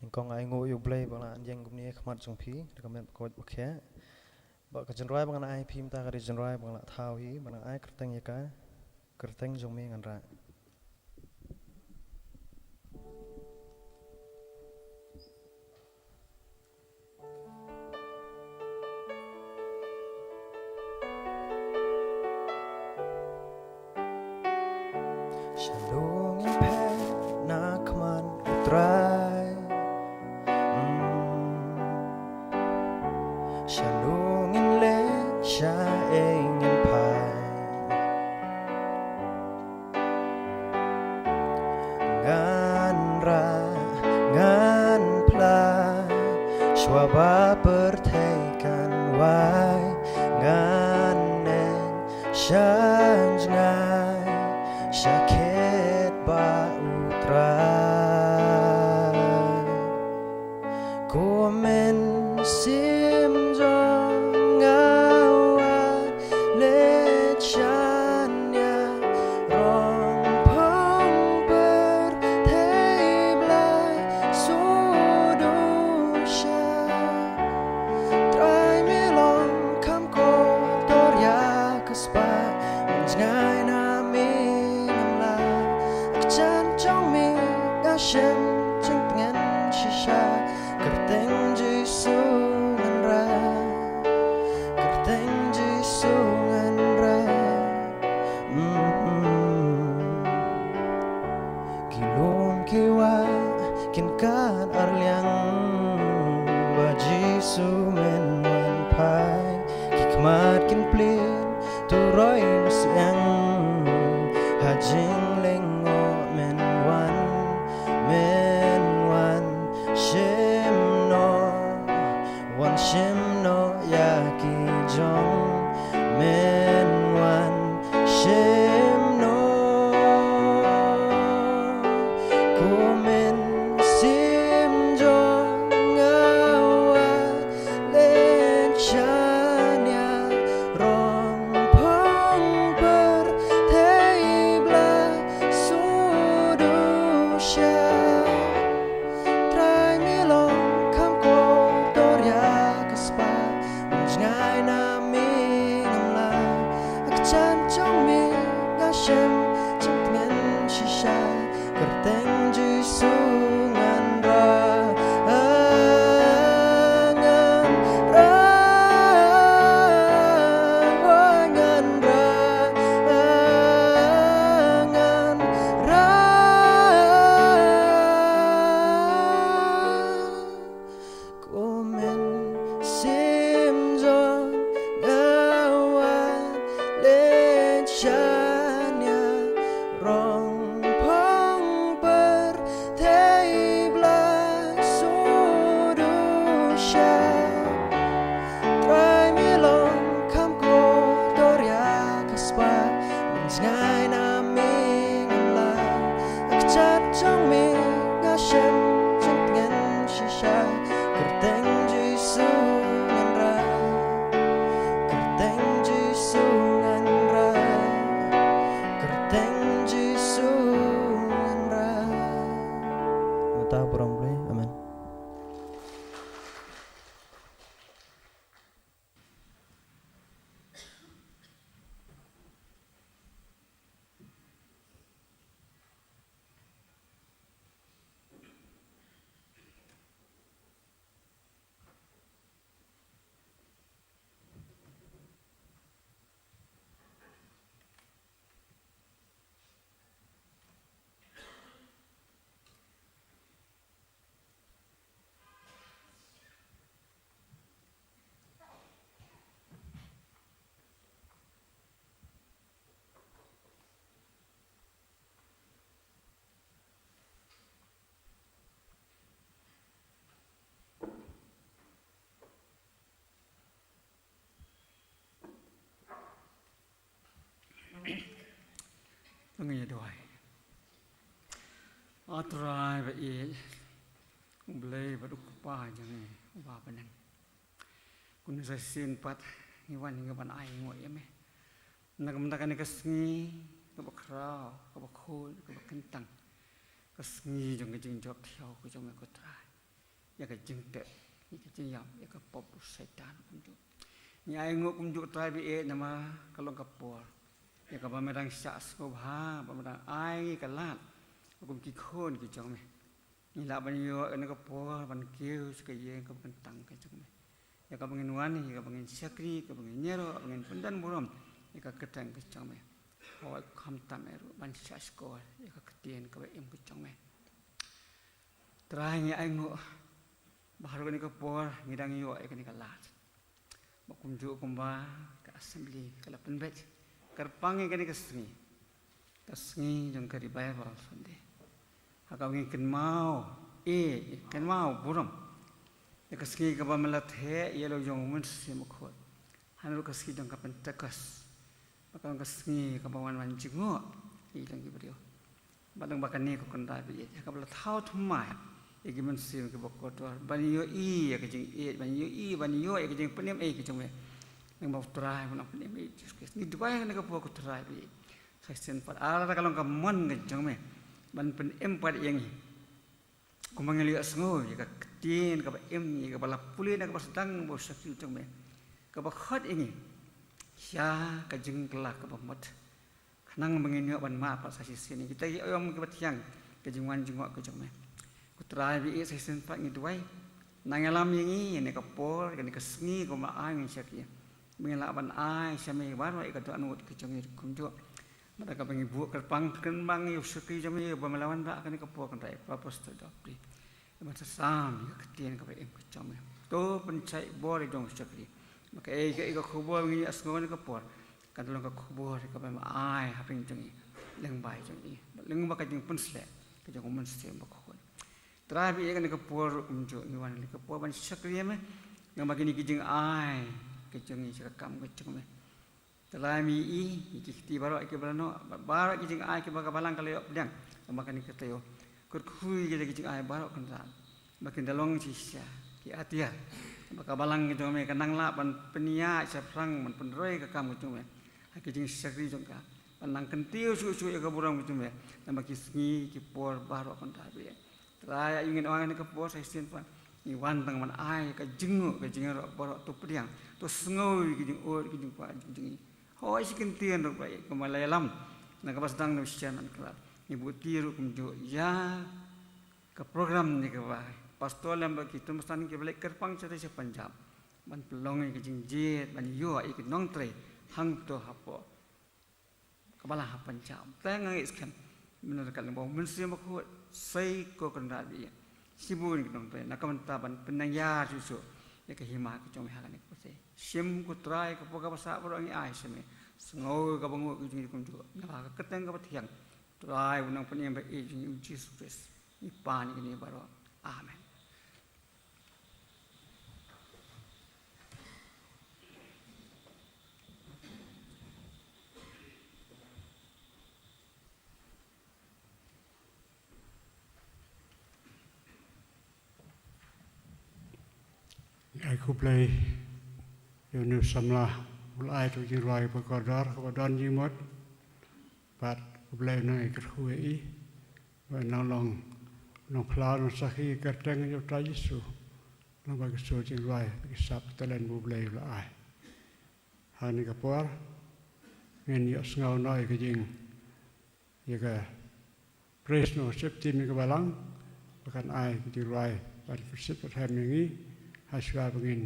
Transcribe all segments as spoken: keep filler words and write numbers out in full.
Nyngkong ai nguh ïa U Blei ba nga la ïeng kumne ha khmat jong phi da ka met ba kawei ba khiah. Ba ka jingrwai ba ngan ai phi mynta ka dei jingrwai ba nga la thaw hi, ba ngan ai kyrteng ïa ka, kyrteng jong me ngan rah. Shalung in phet na khmat U Trai. Mm. Shalung in leit sha ïing in phai. Ngan rah, ngan phla, shuwa ba pyrthei kan wai, ngan ïeng sha jngai, sha khet bad U Trai. Kum mynsiem jong nga wat leit shaniah rong phong pyrthei blai sudu sha. Trai me long kham kordor ïa ka spah, mynjngai na me ngam lah. Ka jan jong me nga shem jingtngen shisha. Kyrteng Jisu ngan rah, kyrteng Jisu ngan rah. Mm-hmm. Ki lum ki wah kin kat arliang, ba Jisu men wan phai. Ki khmat kin plie, turoi mynsiem, ha jinglyngngoh men wan, men wan shim noh, wan shim noh ïa ki jong, men wan shim noh. Kum mynsiem jong nga wat leit shaniah rong phong pyrthei blai sudu sha. Trai me long kham kordor ïa ka spah, mynjngai na me ngam lah. Ka jan jong me nga shem jingtngen shisha. Kyrteng Jisu ngan rah, ngan rah, ngan rah, ngan rah. Kum mynsiem jong nga wat leit shaniah rong phong pyrthei blai sudu sha. Trai me long kham kordor ïa ka spah, mynjngai na me ngam lah. Ka jan jong me nga shem jingtngen shisha. Kyrteng Jisu ngan rah, kyrteng Jisu ngan rah, kyrteng Jisu ngan rah. Mynta burom Blei. Amen. To ngin ïa duwai. A Trai ba ïeit, U Blei bad U Kpa jong ngi uba ha bneng. Kumne sa shisien pat ngi wan ngi ban ai nguh ïa me na ka bynta kane ka sngi kaba khraw, kaba khuid, kaba kyntang, ka sngi jong ka jingjop thiaw ka jong me ko Trai. ïa ka jingtep, ïa ka jingïap, ïa ka pop u Soitan kumjuh. Ngi ainguh kumjuh Trai ba ïeit namar ka long ka por ïa kaba me dang shah sngewbha, ba me dang ai ngi ka lad kum ki khun ki jong me. Ngi lah ban ïoh ïa kane ka por ban kiew sha ka ïing kaba kyntang ka jong me, ïa kaba ngin wan, ïa kaba ngin shakri, ïa kaba ngin ïaroh, ïa kaba ngin pyndon burom ïa ka kyrteng ka jong me. Hooid, khamtam eh ruh ban shah shkor ïa ka ktien kaba im ka jong me. Trai, ngi ainguh ba ha ruh kane ka por ngi dang ïoh ïa kane ka lad ba kumjuh kumba ka assembly ka la pynbeit kyrpang ïa kane ka sngi, ka sngi jong ka Revival Sunday, ha kaba ngi kynmaw, eh, kynmaw burom ïa ka sngi kaba me la theh ïa la jong u Mynsiem Bakhuid. Hynrei ka sngi jong ka Pentekost, ba ka long ka sngi kaba wan ban jngoh ïa la jong ki briew. Bad lyngba kane ko Kynrad ba ïeit, ha kaba la thaw thymmai ïa ki mynsiem kiba kordor ban ïohi ïa ka jingïeit, ban ïohi, ban ïoh ïa ka jingpynim ei ka jong me. Lyngba U Trai, ban pynim ei Jisu Khrist. Ngi duwai ha kane ka por ko Trai ba ïeit, sa shisien pat, ar ka long ka mon ka jong me ban pynim pat ïa ngi. Kumba ngi la ïohsngew ïa ka ktien kaba im, ïa kaba la pule na kaba sdang ba u shakri jong me, kaba khot ïa ngi sha ka jingkylla kaba mut, khnang ba ngin ïoh ban mad pat sa shisien ïa kita ki aïom kiba thiang, ka jingwan jngoh ka jong me. Ko Trai ba ïeit, sa shisien pat ngi duwai, nang ïalam ïa ngi ïa kane ka por, ïa kane ka sngi kaba me ai ngin shakri, ba ngin lah ban ai sha me baroh ïa ka dohnud ka jong ngi ruh kumjuh. Bad ha kaba ngi buh kyrpang, kyrpang ïa u shakri jong me ba me la wanrah ha kane ka por, Kynrad, ïa u Pastor Dopri, ban sa sam ïa ka ktien kaba im ka jong me. To pynshai bor ïa u shakri ba kaei kaei ka khubor ba ngin ïohsngew ha kane ka por, kan long ka khubor kaba me ai hapdeng jong ngi, lyngba jong ngi, lyngba ka jingpynsleh ka jong u Mynsiem Bakhuid. Trai ba ïeit, ha kane ka por ruh kumjuh ngi wan ha kane ka por ban shakri ïa me, lyngba kine ki jingai ka jong ngi sha ka kam ka jong me. Trai, me ïohi ïa ki kti baroh kiba la noh, bad baroh ki jingai kiba ka balang ka la ïoh pdiang lyngba kane ka taïew. Kyrkhu ïa kita ki jingai baroh, Kynrad, ba kin da long shisha ki atiar ba ka balang ka jong me kan nang lah ban pynïaid shaphrang, ban pynroi ka kam ka jong me ha ki jingshakri jong ka, ban nang kyntiew shuh shuh ïa ka burom ka jong me lyngba ki sngi ki por baroh, Kynrad ba ïeit. Trai, ïa ngi ngin ong ha kane ka por sa shisien pat, ngi wan tang ban ai ka jingïoh, ka jingïaroh baroh, to pdiang, to sngew ïa ka jingud, ka jingkwah jong ngi. Hooid, shi kyntien ruh ba ïeit, kumba la ïalam na kaba sdang na u Shian Kynrad, ngi buh kti ruh kumjuh ïa ka program ne kaba pastor lem bad ki tymmen basan kiba leit kyrpang shatei sha Punjab ban pynlong ïa ka jingjied, ban ïoh ïa ki nongtrei hangto hapoh ka balang ha Punjab. Te nga ngeit skhem, mynta ka lyngba u Mynsiem Bakhuid, sa ko Kynrad ba ïeit, shibun ki nongtrei na ka bynta ban pynïar shuh shuh ïa ka hima ka jong me ha kane ka pyrthei. Shim ko Trai ka por kaba sah baroh ngi ai sha me. Sngew kaba nguh ka jong ngi kumjuh, na ka kyrteng kaba thiang Trai, u Nongpynim ba ïeit jong ngi u Jisu Khrist, ngi pan ïa kine baroh. Amen. Ai khublei ïa une u samla, u la ai ïa ka jingrwai ba kordor, kaba don jingmut. Bad khublei ïa u nongïakynduh ïa i, ba nang long nongphla, nongsakhi ïa ka kyrteng jong u Trai Jisu, nang ba ki sur jingrwai, ki sap talent ba U Blei u la ai. Ha kane ka por ngin ïohsngew noh ïa ka jing, ïa ka praise and worship team ïa ka balang ba kan ai ka jingrwai ban pynshit pynrhem ïa ngi, ha shuwa ba ngin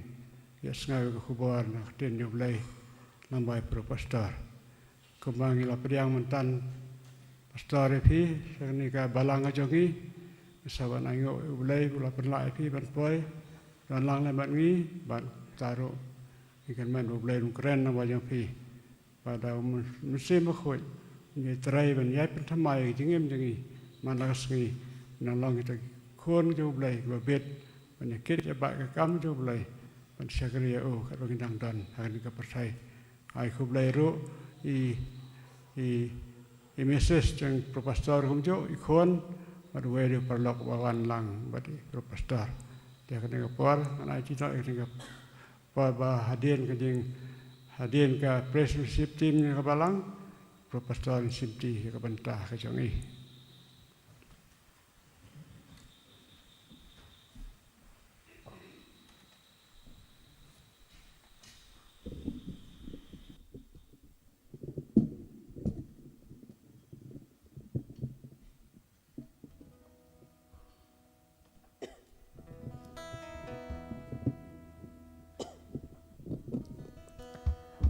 ïohsngew ïa ka khubor na ka ktien jong U Blei lyngba u pastor. Kumba ngi la pdiang mynta, pastor, ïa phi sha kane ka balang ka jong ngi, ngi sa wan ainguh ïa U Blei ba u la pynlah ïa phi ban poi don lang lem bad ngi, bad kumta ruh ngi kyrmen ba U Blei un kren lyngba jong phi. Bad da u Myn-, Mynsiem Bakhuid un ïai trei ban ïai pynthymmai ïa ka jingim jong ngi man la ka sngi, ban long kita ki khun jong U Blei kiba bit ban ïakit ïabad ïa ka kam jong U Blei, ban shakri ïa u katba ngi dang don ha kane ka pyrthei. Ai khublei ruh ïa i, i, i Missus jong u pastor kumjuh, i khun, bad uwei ruh u paralok ba wan lang bad i pastor. Te ha kane ka por ngan ai jingthoh ïa kane ka por ba hadien ka jing, hadien ka praise and worship team jong ka balang, u pastor un shimti ïa ka bynta ka jong i.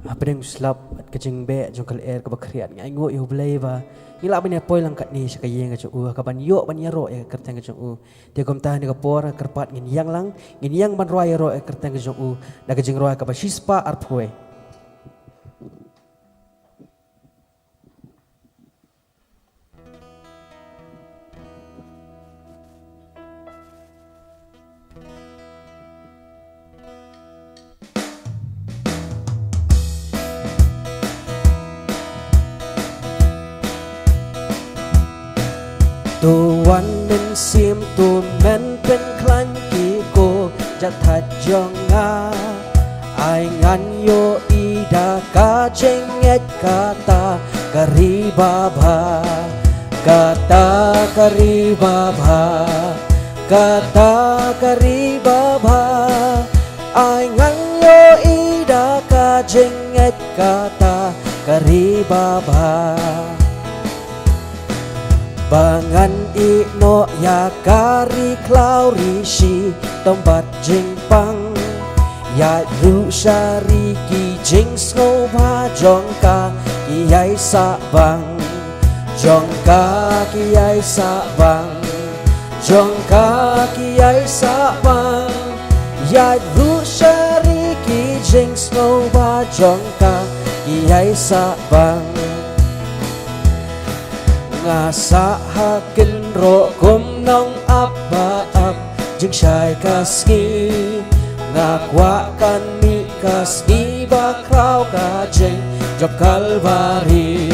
Hapdeng u slap bad ka jingbeh jong ka lyer kaba khriat, ngi ainguh ïa U Blei ba ngi lah ban ïa poi lang katne sha ka ïing ka jong u, ha kaban ïoh ban ïaroh ïa ka kyrteng ka jong u. Te kumta ha kane ka por kyrpad ngin ïeng lang, ngin ïeng ban rwai ïaroh ïa ka kyrteng ka jong u da ka jingrwai kaba shispah arphew. To Wan Mynsiem, to men pynkhlaiñ ki khun jahthait jong nga. Ai ngan ïohi da ka jingngeit kata ka ri babha, kata ka ri babha, kata ka ri babha. Ai ngan ïohi da ka jingngeit kata ka ri babha. Ba ngan ïehnoh ïa ka ri khlaw ri shitom bad jingpang. Ïaid ruh sha ri ki jingsngewbha jong ka ki ïai sah bang. Jong ka ki ïai sah bang. Jong ka ki ïai sah bang. Ïaid ruh sha ri ki jingsngewbha jong ka ki ïai sah bang. Nga sah ha kynroh kum nongap ba ap jingshai ka sngi. Nga kwah kan mih ka sngi bakhraw ka jingjop Kalbari,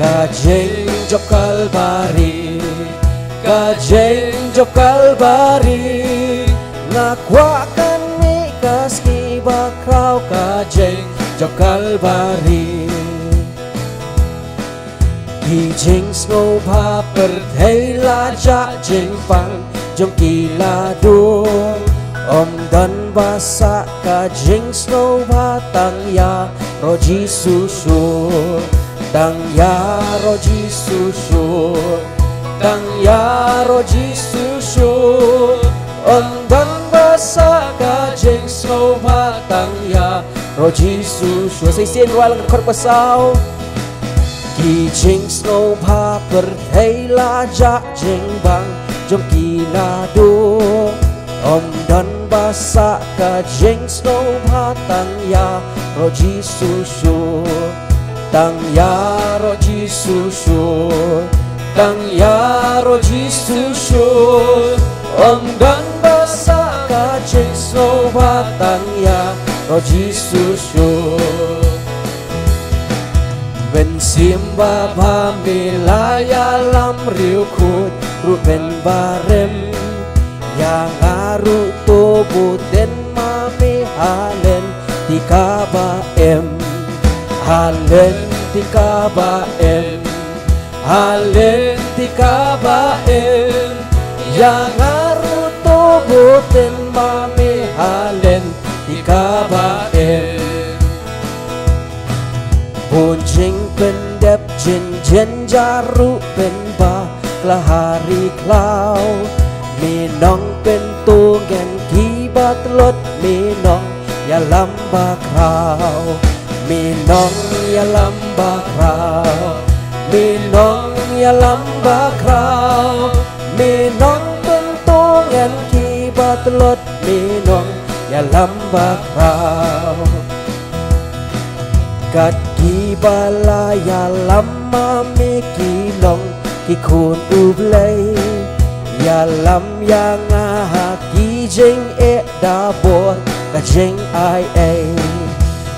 ka jingjop Kalbari, ka jingjop Kalbari. Nga kwah kan mih ka sngi bakhraw ka jingjop Kalbari. Ki jingsngewbha pyrthei la jah, jingpang jong ki la duh. Ym don ba sah ka jingsngewbha, tang ïaroh Jisu shuh. Tang ïaroh Jisu shuh. Tang ïaroh Jisu shuh. Ym don ba sah ka jingsngewbha, tang ïaroh Jisu shuh. Sa shisien rwai lang ka dkhot ba saw. Ki jingsngewbha pyrthei la jah, jingbang jong ki la duh. Ym don ba sah ka jingsngewbha, tang ïaroh Jisu shuh. Tang ïaroh Jisu shuh. Tang ïaroh Jisu shuh. Ym don ba sah ka jingsngewbha, tang ïaroh Jisu shuh. Mynsiem Babha, me la ïalam riewkhuid ruh mynbarim. Ïa nga ruh to bud, ma me ha lynti kaba im. Ha lynti kaba im. Ha lynti kaba im. Ïa nga ruh to bud, ma me ha lynti kaba im. Bun jingpyndep, jynjar ruh pynbakla ha ri khlaw. Me nongpynto ngan kiba tlot, me nongïalam bakhraw. Me nongïalam bakhraw. Me nongïalam bakhraw. Me nongpynto ngan kiba tlot, me nongïalam bakhraw. Kat kiba la ïalam ma me ki long ki khun U Blei. Ïalam ïa nga ha ki jingeh, da bor ka jingaiei.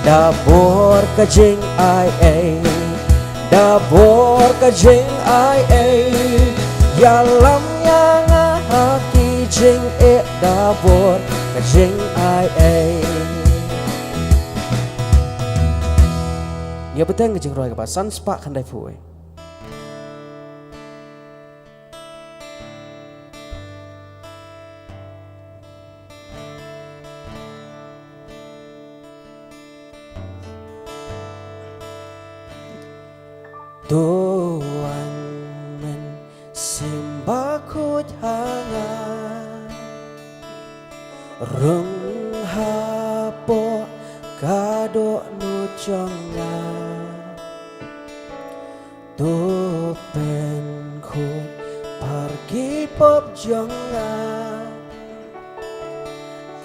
Da bor ka jingaiei. Da bor ka jingaiei. Ïalam ïa nga ha ki jingeh, da bor ka jingaiei. Ngi ïa bteng ka jingrwai kaba san spah khyndai phew. To Wan Mynsiem Bakhuid ha nga, rung hapoh ka dohnud jong nga. To pynkhuid phar ki pop jong nga.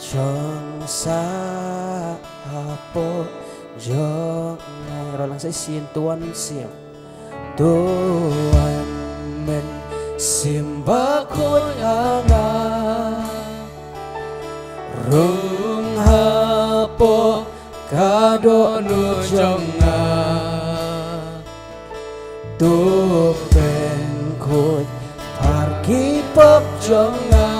Shong sah hapoh jong nga. Ïaroh lang sa shisien. To Wan Mynsiem. To Wan Mynsiem Bakhuid ha nga. Rung hapoh ka dohnud jong nga. To pynkhuid phar ki pop jong nga.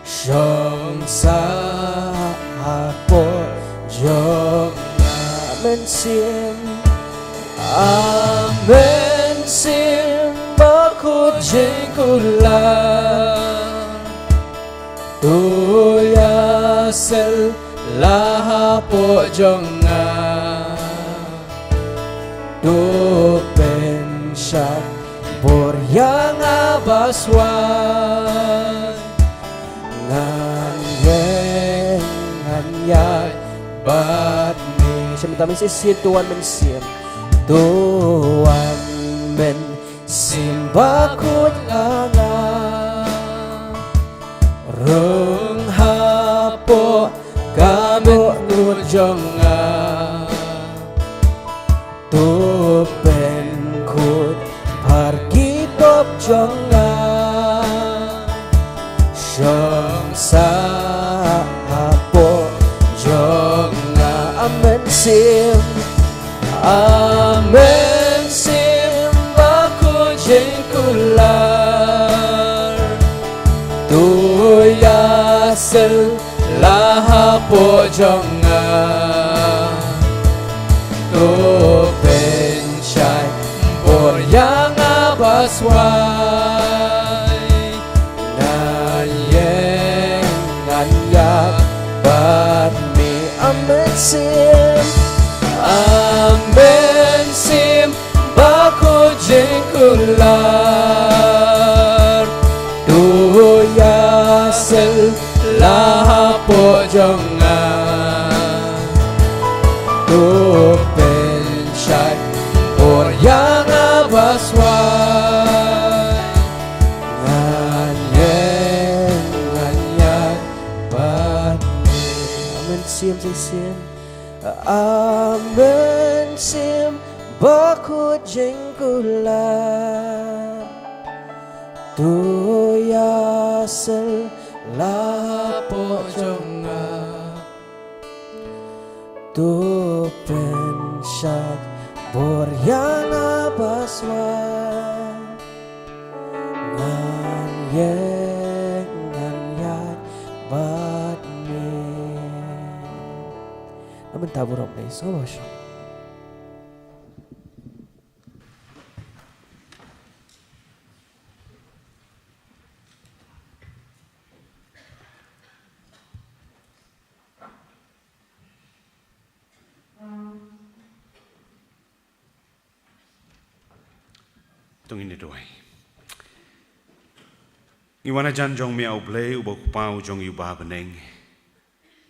Shong sah hapoh jong nga. A Mynsiem. A Mynsiem Bakhuid jingkular. To ïasylla hapoh jong nga. To pynshait bor ïa nga ba swai. Ngan ïeng ngan ïaid bad me. Shim tang shisien. To Wan Mynsiem. To Wan Mynsiem Bakhuid ha nga. Rung hapoh ka dohnud jong nga. To pynkhuid phar ki pop jong nga. Shong sah hapoh jong nga. A Mynsiem. A Mynsiem Bakhuid jingkular. To ïasylla hapoh jong nga. To pynshait bor ïa nga ba swai. Ngan ïeng ngan ïaid bad me. A Mynsiem. A Mynsiem Bakhuid jingkular. To ïasylla hapoh jong nga. To pynshait bor ïa nga ba swai. Ngan ïeng ngan ïaid bad me. A Mynsiem shisien. A Mynsiem Bakhuid jingkular. To ïasylla hapoh jong nga. To pynshait bor ïa nga ba swai. Ngan ïeng ngan ïaid bad me. Na mynta burom ne so ba shong. To ngin ïa duwai. Ngi wan hajan jong me, A U Blei uba U Kpa u jong ngi uba ha bneng.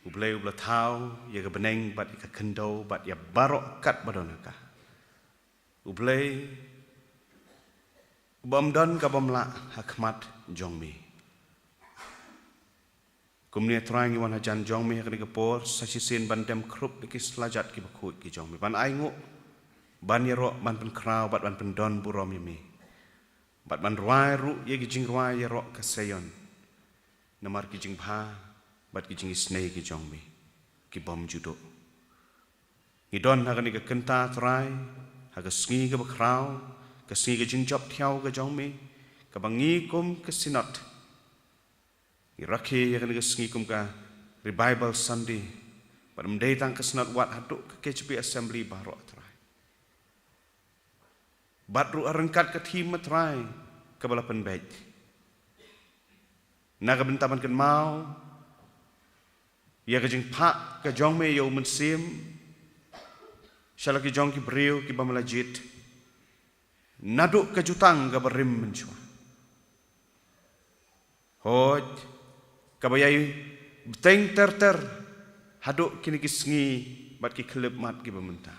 U Blei uba la thaw ïa ka bneng bad ïa ka khyndew bad ïa baroh kat ba don ha ka. U Blei uba ym don ka bym lah ha khmat jong me. Kumne Trai ngi wan hajan jong me ha kane ka por sa shisien ban dem khrup da ki slajat kiba khuid ki jong me, ban ainguh, ban ïaroh, ban pynkhraw bad ban pyndon burom ïa me. Bad ban rwai ruh ïa ki jingrwai ïaroh ka Seion. Namar ki jingbha bad ki jingisynei ki jong me ki bym ju duh. Ngi don ha kane ka kynta Trai, ha ka sngi kaba khraw, ka sngi ka jingjop thiaw ka jong me, kaba ngi kum ka Synod ngi rakhe ïa kane ka sngi kum ka Revival Sunday. Bad ym dei tang ka Synod wat, haduh ka K J P Assembly baroh Trai. Bad ruh ha ryngkat ka theme Trai kaba la pynbeit. Na ka bynta ban kynmaw ïa ka jingphah ka jong me ïa u Mynsiem sha la ki jong ki briew kiba me la jied naduh ka jutang kaba rim mynshuwa. Hooid, kaba ïai bteng ter ter haduh kine ki sngi bad ki khyllipmat kiba mynta.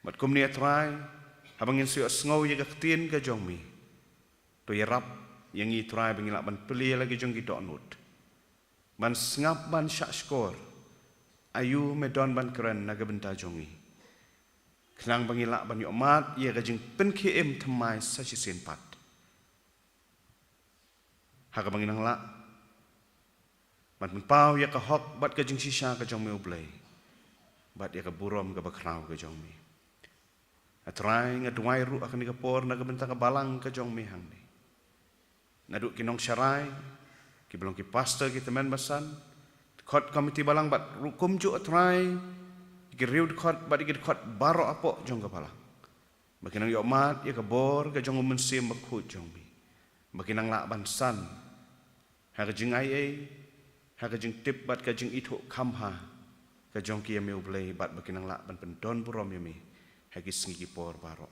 Bad kumne, A Trai, haba ngin sa ïohsngew ïa ka ktien ka jong me, to ïarap ïa ngi, Trai, ba ngin lah ban plie la ki jong ki dohnud, ban sngap, ban shahshkor aïu me don ban kren na ka bynta jong ngi, khnang ba ngin lah ban ïohmad ïa ka jingpynkhie im thymmai sa shisien pat, ha kaba ngin nang lah ban pynpaw ïa ka hok bad ka jingshisha ka jong me, U Blei, bad ïa ka burom kaba khraw ka jong me. A Trai, nga duwai ruh ha kane ka por na ka bynta ka balang ka jong me hangne, naduh ki nongsharai, kiba long ki pastor, ki tymmen basan, dkhot komiti balang, bad ruh kumjuh, A Trai, ki riew dkhot bad ki dkhot baroh hapoh jong ka balang, ba kin nang ïohmad ïa ka bor ka jong U Mynsiem Bakhuid jong me, ba kin nang lah ban san ha ka jingai ei, ha ka jingtip bad ka jingithuh kham bha ka jong ki ïa me, U Blei, bad ba kin nang lah ban pyndon burom ïa me ha ki sngi ki por baroh.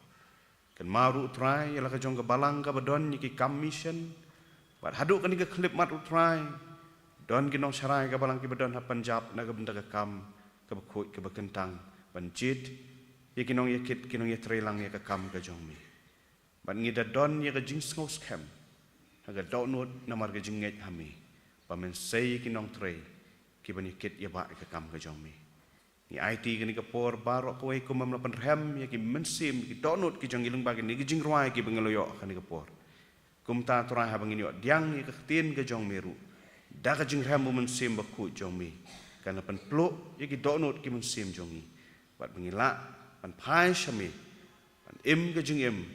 Kynmaw ruh, Trai, ïa la ka jong ka balang kaba don ïa ki kam mission, bad haduh kane ka khyllipmat ruh, Trai, don ki nongsharai ka balang kiba don ha Punjab na ka bynta ka kam kaba khuid kaba kyntang, ban jied ïa ki nongïakit, ki nongïatreilang ïa ka kam ka jong me. Bad ngi da don ïa ka jingsngewskhem ha ka dohnud namar ka jingngeit ha me, ba men sei ïa ki nongtrei kiban ïakit ïabah ïa ka kam ka jong me. Ngi aiti kane ka por baroh kawei kum bym la pynrhem ïa ki mynsiem, ki dohnud ki jong ngi lyngba kine ki jingrwai kiba ngi la ïoh kane ka por. Kumta, Trai, haba ngin ïoh pdiang ïa ka ktien ka jong me ruh, da ka jingrhem U Mynsiem Bakhuid jong me, kan pynpluh ïa ki dohnud ki mynsiem jong ngi, bad ba ngin lah ban phai sha me, ban im ka jingim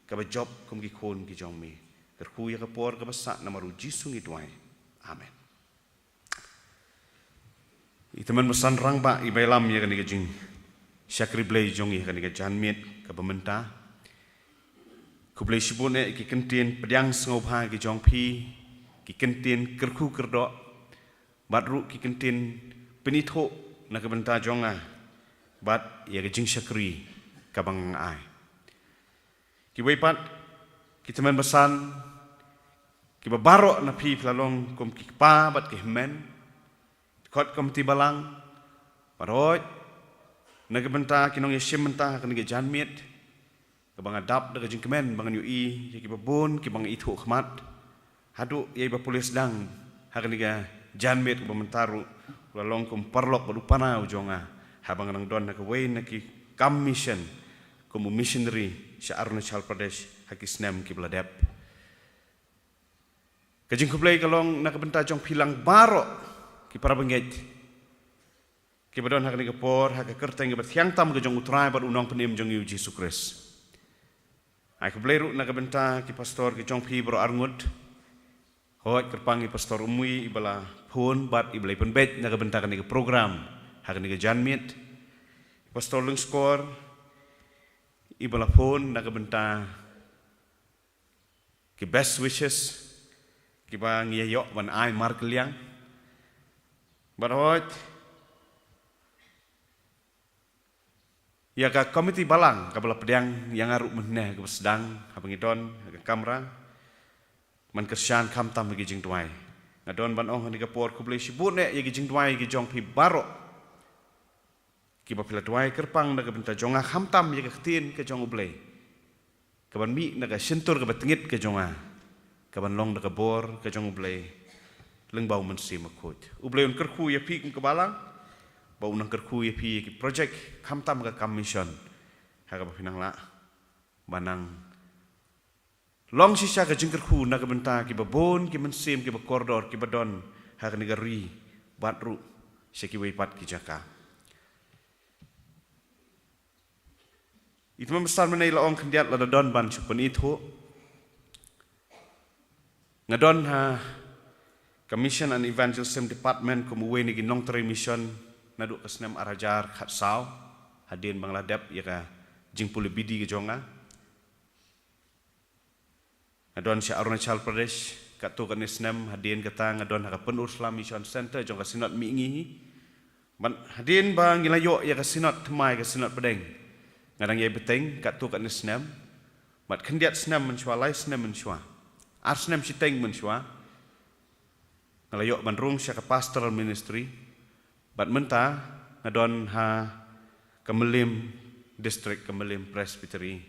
kaba jop kum ki khun ki jong me. Kyrkhu ïa ka por kaba sah, namar U Jisu ngi duwai. Amen. I tymmen basan rangbah iba ïalam ïa kane ka jingshakri Blei jong ngi ha kane ka janmiet kaba mynta. Khublei shibun eh ki kyntien pdiang sngewbha ki jong phi, ki kyntien kyrkhu kyrdoh, bad ruh ki kyntien pynithuh na ka bynta jong nga bad ïa ka jingshakri kaba nga ai. Kiwei pat ki tymmen basan, kiba baroh na phi phi la long kum ki kpa bad ki hynmen, dkhot komiti balang, baroh na ka bynta ki nongïashim bynta ha kane ka janmiet, kaba nga dap da ka jingkmen ba ngan ïohi ïa kiba bun kiba nga ithuh khmat, haduh ïa iba pule sdang ha kane ka janmiet kaba mynta ruh, u la long kum paralok bad u pana u jong nga haba nga dang don ha kawei na ki kam mission kum u missionary sha Arunachal Pradesh ha ki snem kiba la dep. Ka jingkhublei ka long na ka bynta jong phi lang baroh ki para bangeit kiba don ha kane ka por, ha ka kyrteng kaba thiang tam ka jong U Trai bad U Nongpynim jong ngi U Jisu Khrist. Ai khublei ruh na ka bynta ki pastor ki jong phi baroh arngut, hooid kyrpang i Pastor Umwi iba la phone bad iba la pynbeit na ka bynta kane ka program ha kane ka janmiet, Pastor Lyngskor iba la phone na ka bynta ki best wishes kiba ngi ïa ïoh ban ai markylliang, bad hooid ïa ka komiti balang kaba la pdiang ïa nga ruh mynne kaba sdang haba ngi don ha ka kamra, ban kyrshan khamtam ha ki jingduwai. Nga don ban ong ha kane ka por khublei shibun eh ïa ki jingduwai ki jong phi baroh kiba phi la duwai kyrpang na ka bynta jong nga, khamtam ïa ka ktien ka jong U Blei kaban mih na ka shyntur kaba tyngit ka jong nga, kaban long da ka bor ka jong U Blei lyngba U Mynsiem Bakhuid. U Blei un kyrkhu ïa phi kum ka balang, ba un nang kyrkhu ïa phi ïa ki project khamtam ka kam mission, ha kaba phin nang lah ban nang long shisha ka jingkyrkhu na ka bynta kiba bun ki mynsiem kiba kordor kiba don ha kane ka ri bad ruh sha kiwei pat ki jaka. I tymmen basan mynne i la ong khyndiat lada don ban shu pynithuh. Nga don ha ka Mission and Evangelism Department kum uwei na ki nongtrei mission naduh ka snem ar hajar khatsaw, hadien ba nga la dep ïa ka jingpule B D ka jong nga. Nga don sha Arunachal Pradesh katto katne snem, hadien kata nga don ha ka Pynursla Mission Center jong ka Synod Mihngi. Bad hadien ba ngi la ïoh ïa ka Synod thymmai, ka Synod pdeng, nga dang ïai bteng katto katne snem. Bad khyndiat snem mynshuwa, lai snem mynshuwa, ar snem shiteng mynshuwa, nga la ïoh ban rung sha ka pastoral ministry. Bad mynta nga don ha ka Mylliem District, ka Mylliem Presbytery,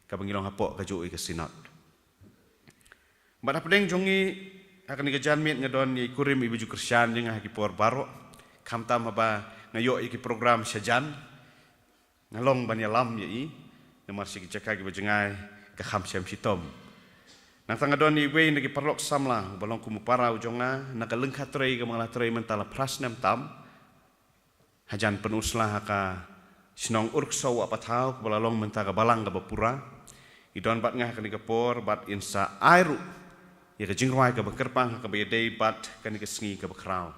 kaba ngi long hapoh kajuh ka Synod. Bad hapdeng jong ngi ha kane ka janmiet nga don ïa i kurim iba ju kyrshan ïa nga ha ki por baroh. Khamtam haba nga ïoh ïa ki program shajan, nga long ban ïalam ïa i, namar sha ki jaka kiba jngai ka kham shem shitom. Nangta nga don iwei na ki paralok samla uba long kum u para u jong nga na ka lyngkha trei kaba nga la trei mynta la phra snem tam hajan pynusla ha ka shnong Urksaw Wah Pathaw kaba la long mynta ka balang kaba pura. I don bad nga ha kane ka por bad in sa ai ruh ïa ka jingrwai kaba kyrpang ha kaba ïadei bad kane ka sngi kaba khraw.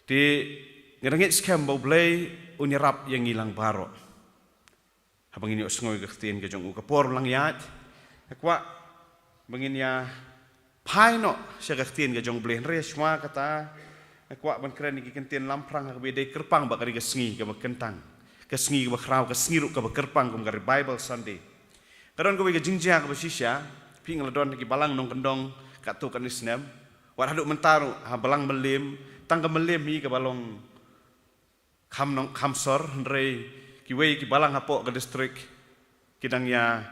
Te nga da ngeit skhem ba U Blei un ïarap ïa ngi lang baroh. Haba ngin ïohsngew ïa ka ktien ka jong u, ka por la ïaid. Nga kwah ba ngin ïa phai noh sha ka ktien ka jong U Blei, hynrei shuwa kata nga kwah ban kren ïa ki kyntien lamphrang ha kaba ïadei kyrpang bad ka dei ka sngi kaba kyntang, ka sngi kaba khraw, ka sngi ruh kaba kyrpang kum ka Revival Sunday. Ka don kawei ka jingjia kaba shisha, phi nga la don ha ki balang nongkyndong katto katne snem. Wat haduh mynta ruh ha balang Mylliem, tang ka Mylliem hi kaba long kham nong kham sor, hynrei kiwei ki balang hapoh ka district ki dang ïa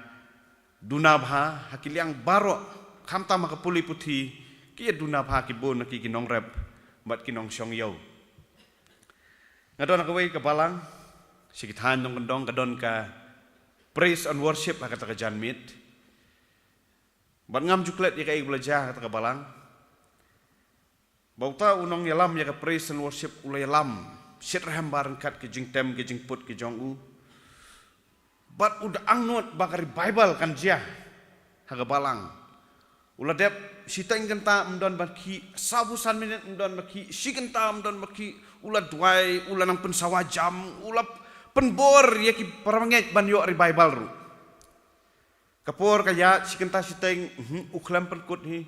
duna bha ha ki liang baroh, khamtam ha ka pule puthi ki ïa duna bha ki bun na ki, ki nongrep bad ki nongshong ïew. Nga don ha kawei ka balang sha ki thaiñ nongkyndong, ka don ka praise and worship ha kata ka janmiet. Bad ngam ju klet ïa kaei kaba la jia ha kata ka balang. Ba uta u nongïalam ïa ka praise and worship u la ïalam shitrhem ba ryngkat ki jingtem ki jingput ki jong u. Bad u da angnud ba ka revival kan jia ha ka balang. U la dep shiteng kynta ym don ban khih, saw phew san minit ym don ban khih, shi kynta ym don ban khih, u la duwai, u la nang pynsawa jam, u la pynbor ïa ki para bangeit ban ïoh revival ruh. Ka por ka ïaid, shi kynta shiteng, mhm, u khlem pynkut hi.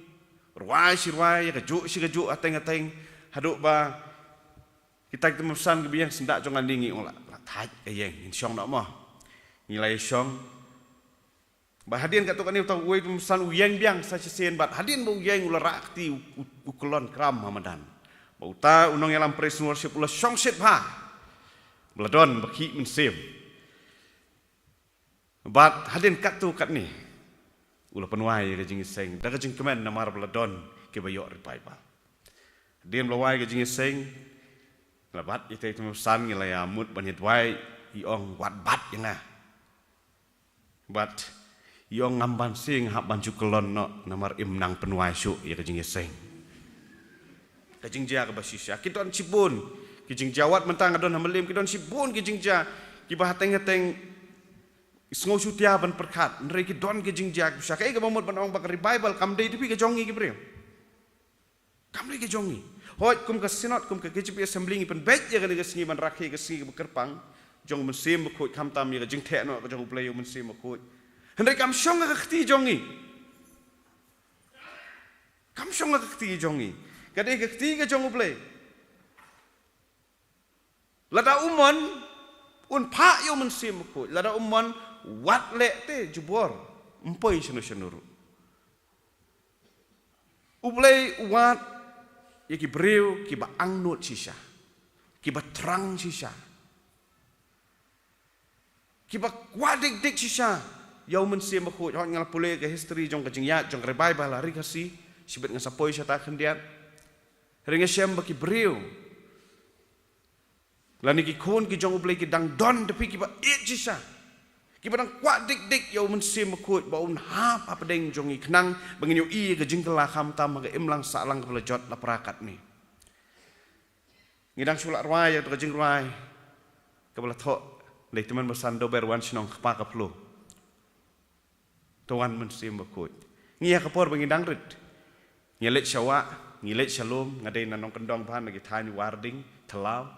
Rwai shi rwai, ïa kajuh shi kajuh, hateng hateng, haduh ba kita ki tymmen basan kiba ïeng, syndah jong nga ne ngi ong la, la thait ka ïeng, ngin shong noh mo. Ngi la ïa shong. Ba hadien katto katne uta uwei u tymmen basan u ïeng biang sa shisien bad hadien ba u ïeng u la rah kti u, u, u kyllon kram ha madan. Ba uta u nongïalam praise and worship u la shong shit bha. Ba la don ba khih mynsiem. Bad hadien katto katne u la pynwai ïa ka jingïaseng da ka jingkmen namar ba la don kiba ïoh revival. Hadien ba la wai ka jingïaseng, la bat ïa kita ki tymmen basan, ngi la ïa mut ban ïa duwai, i ong wat bat ïa nga. Bad i ong ngam banse nga hap ban shu kyllon noh namar im nang pynwai shuh ïa ka jingïaseng. Ka jingjia kaba shisha, ki don shibun ki jingjia, wat mynta nga don ha Mylliem, ki don shibun ki jingjia kiba hateng hateng sngew shutia ban pyrkhat, hynrei ki don ki jingjia kaba shisha. Kaei kaba mut ban ong ba ka revival kam dei da phi ka jong ngi ki briew. Kam dei ka jong ngi. Hooid, kum ka Synod, kum ka K J P Assembly ngi pynbeit ïa kane ka sngi ban rakhe ka sngi kaba kyrpang jong U Mynsiem Bakhuid, khamtam ïa ka jingtheh noh ka jong U Blei ïa U Mynsiem Bakhuid. Hynrei kam shong ha ka kti jong ngi. Kam shong ha ka kti jong ngi. Ka dei ka kti ka jong U Blei. Lada u mon, un phah ïa U Mynsiem Bakhuid. Lada u mon, wat leh te jubor, ym poi shano shano ruh. U Blei u wad ïa ki briew kiba angnud shisha, kiba thrang shisha, kiba kwah dik dik shisha ïa U Mynsiem Bakhuid. Hooid, nga la pule ka history jong ka jingïaid jong ka revival ha Ri Khasi, shibit nga sa poi shata khyndiat. Hynrei nga shem ba ki briew lane ki khun ki jong U Blei ki dang don da phi kiba ïeit shisha, kiba dang kwah dik dik ïa U Mynsiem Bakhuid ba un hap hapdeng jong ngi khnang ba ngin ïohi ïa ka jingkylla khamtam ha ka imlang sahlang kaba la jot la pra katne. Ngi dang shu lah rwai ïa ka jingrwai kaba la thoh da i tymmen basan Dober: Wan shnong, kpa ka phloo, to wan Mynsiem Bakhuid. Ngi ha ka por ba ngi dang rit, ngi leit sha wah, ngi leit sha lum, nga dei na nongkyndong bha na ki thaiñ Warding, Thlaw.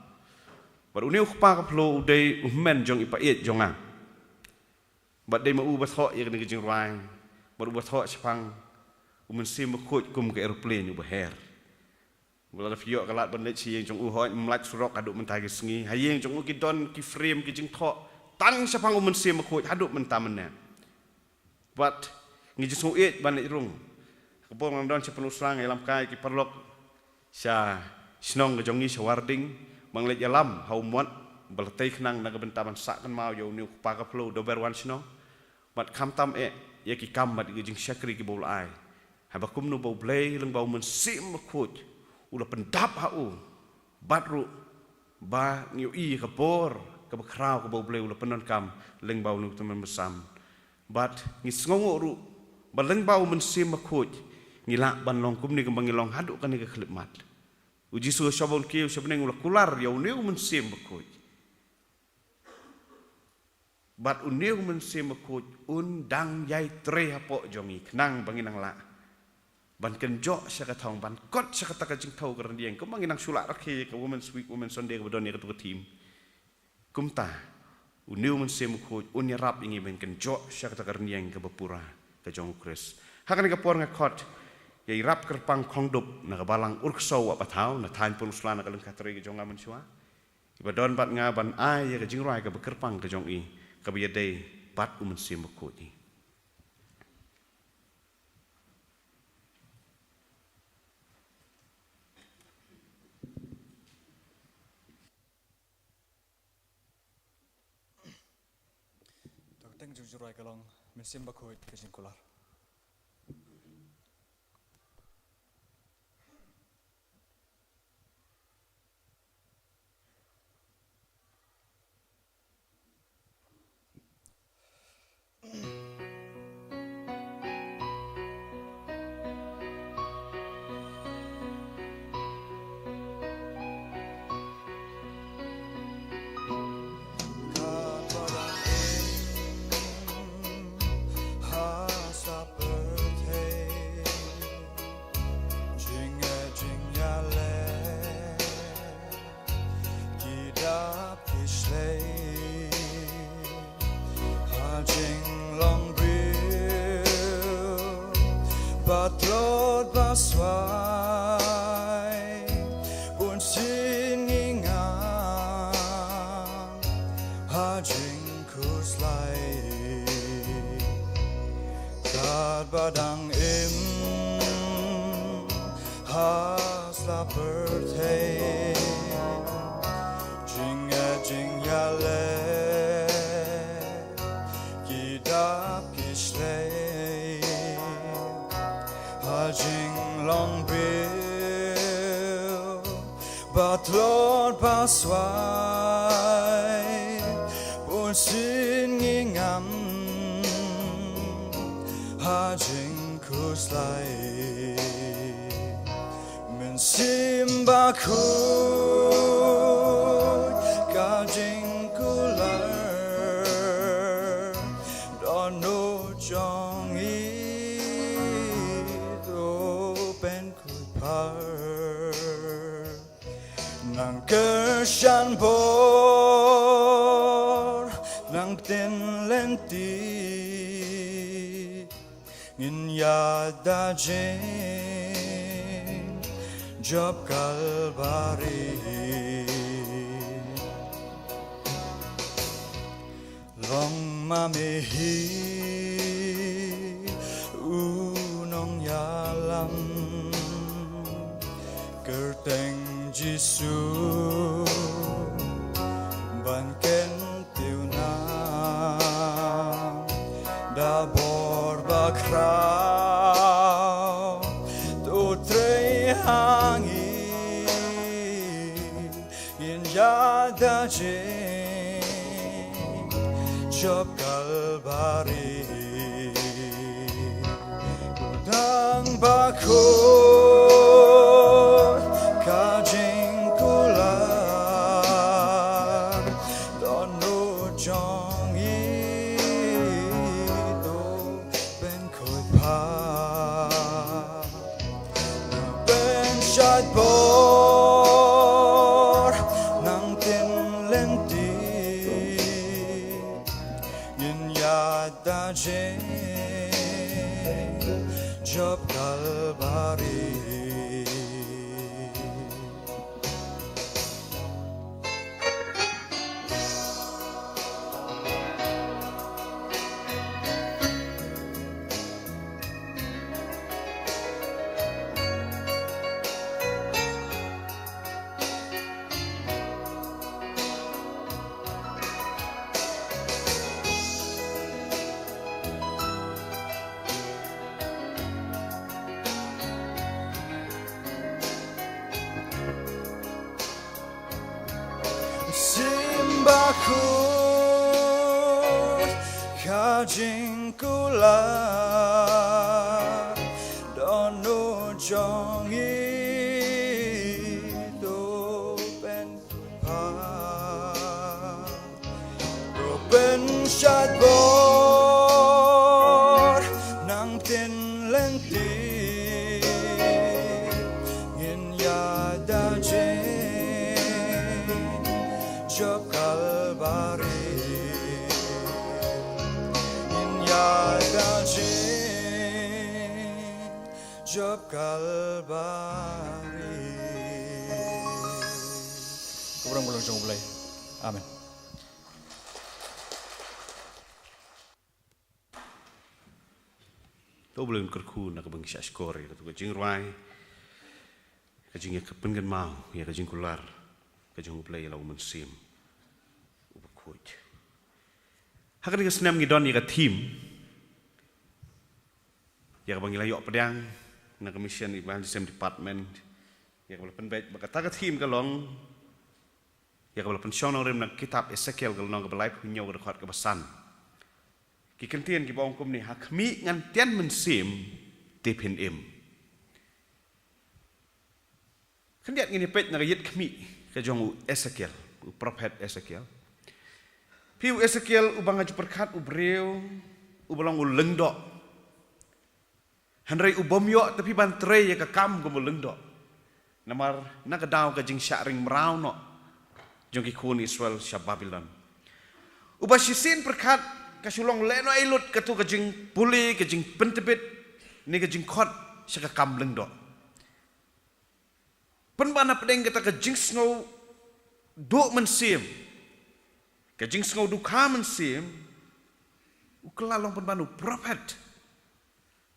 Bad une u kpa ka phloo u dei u hynmen jong i pa ïeit jong nga. Bad dei ma u ba thoh ïa kane ka jingrwai. Bad u ba thoh shaphang U Mynsiem Bakhuid kum ka aeroplane uba her. Ba lada phi ïoh ka lad ban leit sha ïing jong u, hooid, ym lait surok haduh mynta ki sngi. Ha ïing jong u ki don ki frame ki jingthoh tang shaphang U Mynsiem Bakhuid haduh mynta mynne. Bad ngi jingsngewïeit ban leit rung. Ka por nga dang don sha Pynursla nga ïalam kai ki paralok sha shnong ka jong ngi sha Warding. Ba nga leit ïalam ha u mot ba la tei khnang na ka bynta ban sah kynmaw ïa une u kpa ka phyllaw u Dober Wan Shnong. Bad khamtam eh ïa ki kam bad ïa ki jingshakri kiba u la ai. Haba kumno ba U Blei lyngba U Mynsiem Bakhuid u la pyndap ha u. Bad ruh ba ngi ïohi ïa ka bor kaba khraw kaba U Blei u la pyndonkam lyngba une u tymmen basan. Bad ngi sngewnguh ruh ba lyngba U Mynsiem Bakhuid ngi lah ban long kumne kumba ngi long haduh kane ka khyllipmat. U Jisu sha ba un kiew sha bneng u la kular ïa une U Mynsiem Bakhuid. Bad une U Mynsiem Bakhuid un dang ïai trei hapoh jong ngi khnang ba ngin nang lah ban kynjoh sha ka thong, ban kot sha kata ka jingthew ka rynïeng, kumba ngin nang shu lah rakhe ïa ka Women's Week, Women's Sunday kaba don ïa katu ka theme. Kumta une U Mynsiem Bakhuid un ïarap ïa ngi ban kynjoh sha kata ka rynïeng kaba pura ka jong U Khrist. Ha kane ka por nga khot ïa i Rap Kyrpang Khongdup na ka Balang Urksaw Wah Pathaw, na thaiñ Pynlong Sla na ka lyngkha trei ka jong nga mynshuwa. Iba don bad nga ban ai ïa ka jingrwai kaba kyrpang ka jong i, kaba ïadei bad U Mynsiem Bakhuid. Tang teng jingrwai ka long Mynsiem Bakhuid ka jingkular. Ki dap ki shlei ha jinglong briew, ba tlot ba swai, bun sien ngi ngam ha jingkhuslai. Katba dang im ha sla pyrthei, jingngeit jingïaleh ki dap ki shlei ha jinglong briew, ba tlot ba swai, bun sien ngi ngam ha jingkhuslai. Mynsiem Bakhuid ka jingkular, don u jong i to pen kut par. Nang kyrshan bor, nang pyntin lynti, ngin ïada jingïap Kalbari. Long ma me hi u nongïalam, kyrteng Jisu ban kyntiew nam, da bor ba khraw to trei ha ngi. Ngin ïada jingïap Kalbari. Dang Bakhuid ka jingkular, don u jong i to pen kut par. Nang pynshait bor, nang pyntin lynti, ngin ïada jingïap Kalbari. Bakhuid ka jingkular, don u jong ngi to pynpha. Ruh pynshait bor nangtei lynti, ngin ïada jingïap Kalbari. Ngin ïada jingïap Kalbari. Ka burom ka long jong U Blei. Amen. To U Blei un kyrkhu na kaba ngi shah shkor ïa katu ka jingrwai, ka jingïakynmaw ïa ka jingkular ka jong U Blei la u Mynsiem uba khuid. Ha kane ka snem ngi don ïa ka theme ïa kaba ngi la ïoh pdiang na ka Mission Evangelism Department, ïa kaba la pynbeit ba kata ka theme ka long, ïa kaba la pynshong nongrim na ka kitab Esekiel ka lynnong kaba laiphew hynñiew ka dkhot kaba san. Ki kyntien kiba ong kumne: Ha khmih ngan tian mynsiem, te phin im. Khyndiat ngin ïa peit na ka ïit khmih ka jong u Esekiel, u prophet Esekiel. Phi, u Esekiel uba nga ju pyrkhat u briew uba long u lyngdoh. Hynrei u bym ïoh te phi ban trei ïa ka kam kum u lyngdoh. Namar na ka daw ka jingshah ring mraw noh jong ki khun Israel sha Babilon. Uba shisien pyrkhat ka shu long lehnohei lut katu ka jingpule, ka jingpyntbit ne ka jingkhot sha ka kam lyngdoh. Pynban hapdeng kata ka jingsngew duh mynsiem, ka jingsngew dukha mynsiem, u kylla long pynban u prophet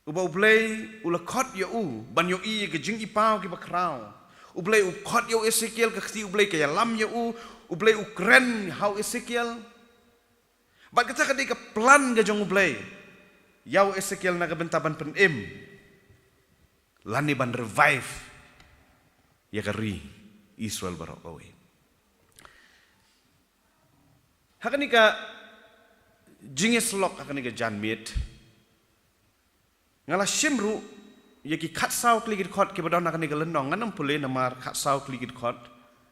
uba U Blei u la khot ïa u ban ïohi ïa ka jingipaw kiba khraw. U Blei u khot ïa u Esekiel, ka kti U Blei ka ïalam ïa u. U Blei u kren ha u Esekiel. Bad kata ka dei ka plan ka jong U Blei ïa u Esekiel na ka bynta ban pynim lane ban revive ïa ka ri Israel baroh kawei. Ha kane ka jingïasyllok ha kane ka janmiet, nga la shim ruh ïa ki khatsaw tylli ki dkhot kiba don ha kane ka lynnong. Ngan ym pule namar khatsaw tylli ki dkhot,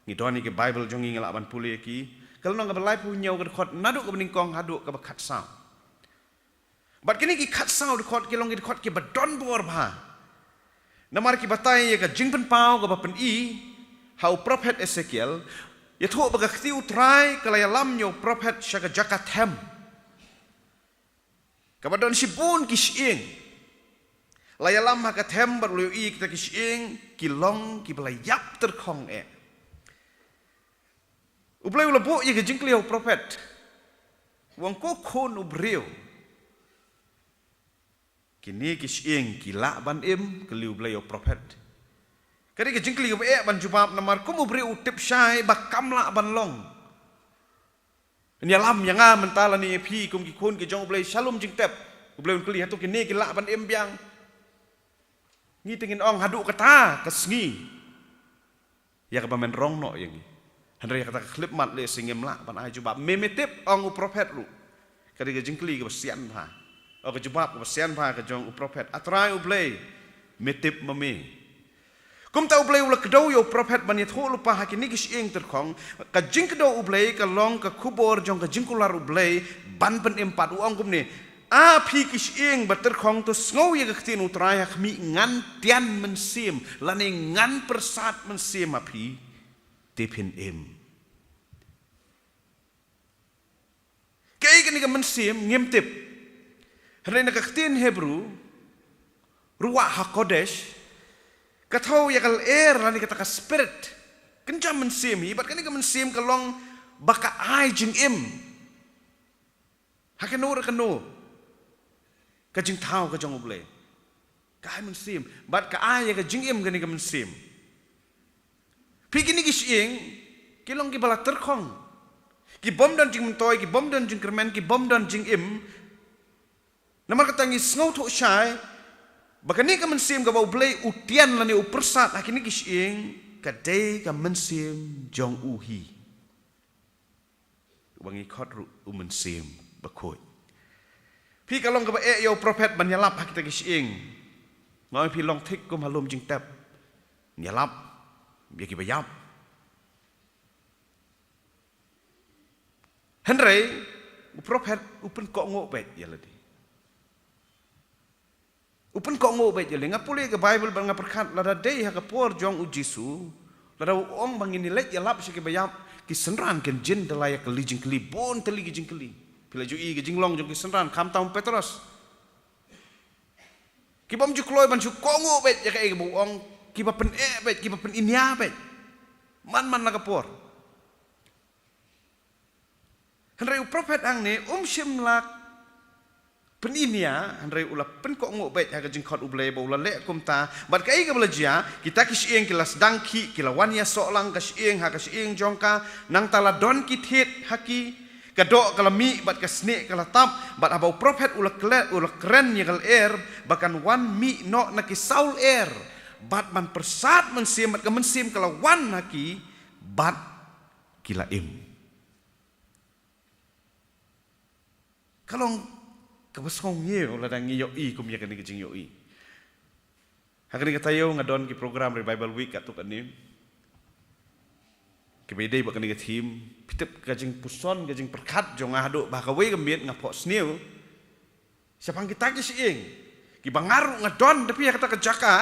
ngi don ïa ki Baibl jong ngi, ngi lah ban pule ïa ki. Ka lynnong kaba laiphew hynñiew ka dkhot, naduh kaba nyngkong haduh kaba khatsaw. Bad kine ki khatsaw dkhot ki long ki dkhot kiba don bor bha. Namar ki batai ïa ka jingpynpaw kaba pyni ha u prophet Esekiel, ïathuh ba ka kti U Trai ka la ïalam ïa u prophet sha ka jaka them kaba don shibun ki shyieng. La ïalam ha ka them bad u la ïohi kita ki shyieng ki long kiba la ïap tyrkhong eh. U Blei u la buh ïa ka jingkylli ha u prophet. U ong, ko khun u briew, kine ki shyieng ki lah ban im? Kylli U Blei ïa u prophet. Ka dei ka jingkylli kaba eh ban jubab namar kum u briew u tip shai ba kam lah ban long. Ïalam ïa nga mynta lane ïa phi kum ki khun ki jong U Blei shalum jingtep. U Blei un kylli, hato kine ki lah ban im biang? Ngi te ngin ong haduh kata ka sngi ïa kaba men rong noh ïa ngi. Hynrei ïa kata ka khyllipmat lehse ngim lah ban ai jubab. Me me tip, ong u prophet ruh. Ka dei ka jingkylli kaba sian bha. O, ka jubab kaba sian bha ka jong u prophet. A Trai U Blei, me tip ma me. Kumta U Blei u la kdew ïa u prophet ban ïathuh lypa ha kine ki shyieng tyrkhong. Ka jingkdew U Blei ka long ka khubor jong ka jingkular U Blei ban pynim pat. U ong kumne, a phi ki shyieng ba tyrkhong, to sngew ïa ka ktien U Trai: Ha khmih ngan tian mynsiem, lane ngan pyrsad mynsiem ha phi, te phin im. Kaei kane ka mynsiem ngim tip. Hynrei na ka ktien Hebru, ruach hakodesh, ka thew ïa ka lyer lane kata ka spirit. Kynja mynsiem hi, bad kane ka mynsiem ka long ba ka ai jingim ha kano re kano ka jingthaw ka jong U Blei. Ka ai mynsiem bad ka ai ïa ka jingim kane ka mynsiem. Phi, kine ki shyieng ki long kiba la tyrkhong, ki bym don jingmyntoi, ki bym don jingkyrmen, ki bym don jingim. Namar kata ngi sngewthuh shai ba kane ka mynsiem kaba U Blei u tian lane u pyrsad ha kine ki shyieng ka dei ka mynsiem jong u hi. Uba ngi khot ruh u Mynsiem Bakhuid. Phi, ka long kaba eh ïa u prophet ban ïalap ha kita ki shyieng. Nga ong phi, long thik kum ha lum jingtep. Ïalap ïa kiba ïap. Hynrei u prophet u pynkohnguh beit ïa lade. U pynkohnguh beit ïa lade. Nga pule ka Baibl bad nga pyrkhat, lada dei ha ka por jong u Jisu, lada u ong ba ngin ïaleit ïalap sha kiba ïap, ki synran kin jin da la ïa kylli jingkylli, bun tylli ki jingkylli. Phi la ju ïohi ka jinglong jong ki synran, khamtam u Petros. Ki bym ju kloi ban shu kohnguh beit ïa kaei kaba u ong, kiba pyneh beit, kiba pyniñia beit. Man man la ka por. Hynrei u prophet hangne um shym la pyniñia, hynrei u la pynkohnguh beit ha ka jingkhot U Blei ba u la leh kumta. Bad kaei kaba la jia, kita ki shyieng ki la sdang khih, ki la wan ïasoh lang ka shyieng ha ka shyieng jong ka, nangta la don ki thied ha ki, ka doh ka la mih bad ka snieh ka la tap, bad haba u prophet u la kle-, u la kren ïa ka lyer, ba kan wan mih noh na ki saw lyer, bad ban pyrsad mynsiem, bad ka mynsiem ka la wan ha ki, bad ki la im. Ka long kaba sngew ngi lada ngi ïohi kum ïa kane ka jingïohi. Ha kane ka taïew nga don ki program Revival Week katto katne, kiba ïadei bad kane ka theme. Phi tip, ka jingpuson, ka jingpyrkhat jong nga haduh ba ha kawei ka miet nga phohsniew shaphang kita ki shyieng kiba nga ruh nga don da phi ha kata ka jaka.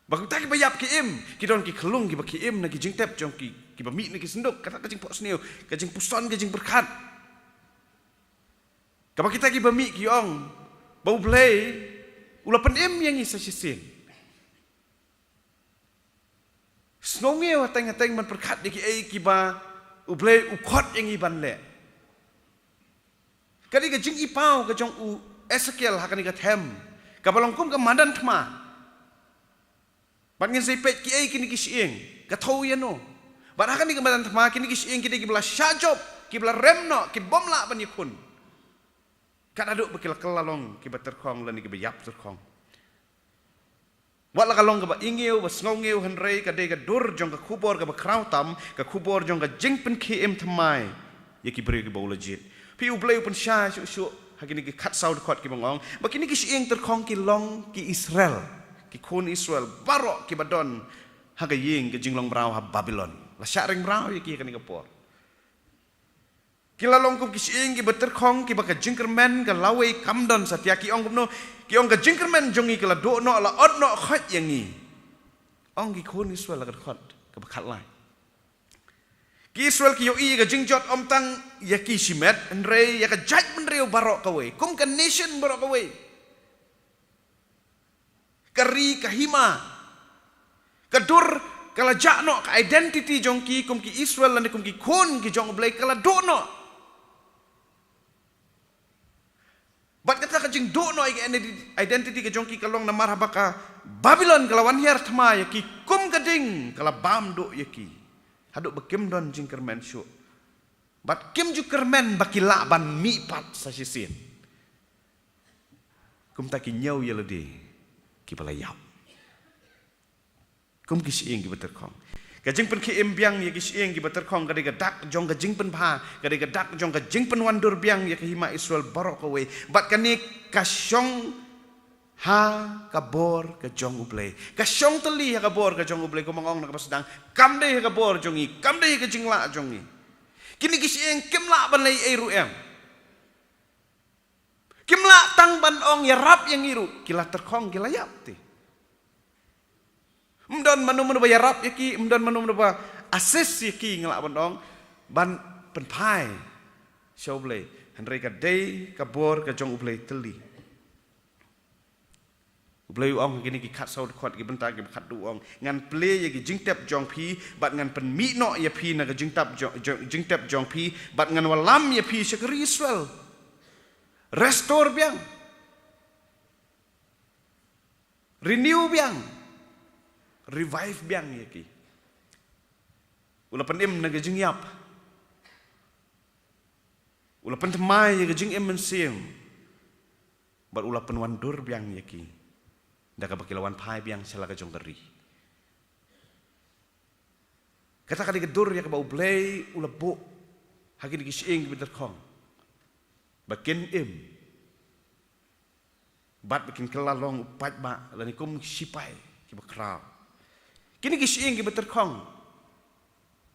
Ba kita kiba ïap ki im, ki don ki khyllung kiba ki im na ki jingtep jong ki, kiba mih na ki synduk, kata ka jingphohsniew, ka jingpuson, ka jingpyrkhat. Kaba kita kiba mih ki ong ba U Blei u la pynim ïa ngi sa shisien. Sngew ngi hateng hateng ban pyrkhat ïa kiei kiba U Blei u khot ïa ngi ban leh. Ka dei ka jingipaw ka jong u Esekiel ha kane ka theme, kaba long kum ka madan thma. Bad ngin sa ïa peit kiei kine ki shyieng, ka thew ïano. Bad ha kane ka madan thma kine ki shyieng ki dei kiba la shah jop, kiba la rem noh, ki bym lah ban ïakhun. Kat haduh ba ki la kylla long kiba tyrkhong lane kiba ïap tyrkhong. Wat la ka long kaba ingiew, ba sngew ngiew, hynrei ka dei ka dur jong ka khubor kaba khraw tam, ka khubor jong ka jingpynkhie im thymmai ïa ki briew kiba u la jied. Phi, U Blei u pynshai shuh shuh ha kine ki khatsaw dkhot kiba nga ong ba kine ki shyieng tyrkhong ki long ki Israel, ki khun Israel baroh kiba don ha ka ïing ka jinglong mraw ha Babilon. La shah ring mraw ïa ki ha kane ka por. Ki la long kum ki shyieng kiba tyrkhong, kiba ka jingkyrmen ka lawei kam don satia. Ki ong kumno? Ki ong ka jingkyrmen jong ngi ka la duh noh, la ot noh khoit ïa ngi. Ong ki khun Israel ha ka dkhot kaba khatlai. Ki Israel ki ïohi ïa ka jingjot ym tang ïa ki shimet, hynrei ïa ka jaitbynriew baroh kawei, kum ka nation baroh kawei. Ka ri, ka hima, ka dur ka la jah noh, ka identity jong ki kum ki Israel lane kum ki khun ki jong U Blei ka la duh noh. Bad kata ka jingduh noh ïa ka identi-, identity ka jong ki ka long namar haba ka Babilon ka la wan hiar thma ïa ki kum ka ding, ka la bam duh ïa ki haduh ba kim don jingkyrmen shuh. Bad kim ju kyrmen ba ki lah ban mih pat sa shisien. Kumta ki ñiew ïa lade kiba la ïap. Kum ki shyieng kiba tyrkhong. Ka jingpynkhie im biang ïa ki shyieng kiba tyrkhong ka dei ka dak jong ka jingpynbha, ka dei ka dak jong ka jingpynwandur biang ïa ka hima Israel baroh kawei. Bad kane ka shong ha ka bor ka jong U Blei. Ka shong tylli ha ka bor ka jong U Blei, kumba nga ong na kaba sdang. Kam dei ha ka bor jong ngi, kam dei ha ka jinglah jong ngi. Kine ki shyieng kim lah ban leh ei ruh em. Kim lah tang ban ong ïarap ïa ngi ruh, ki la tyrkhong, ki la ïap te. Ym don mano mano ba ïarap ïa ki, ym don mano mano ba assist ïa ki, nga lah ban ong, ban pynphai sha U Blei. Hynrei ka dei ka bor ka jong U Blei tylli. U Blei u ong ha kine ki khatsaw dkhot, ki bynta kiba khatduh, u ong, ngan plie ïa ki jingtep jong phi, bad ngan pynmih noh ïa phi na ka jingtep jong, jong, jingtep jong phi, bad ngan wallam ïa phi sha ka ri Israel. Restore biang. Renew biang. Revive biang ïa ki. U la pynim na ka jingïap. U la pynthymmai ïa ka jingim mynsiem. Bad u la pynwandur biang ïa ki da kaba ki la wan phai biang sha la ka jong ka ri. Kata ka dei ka dur ïa kaba U Blei u la buh Ha kine ki shyieng kiba tyrkhong, ba kin im, bad ba kin kylla long u paidbah lane kum ki shipai kiba khraw. Kine ki shyieng kiba tyrkhong,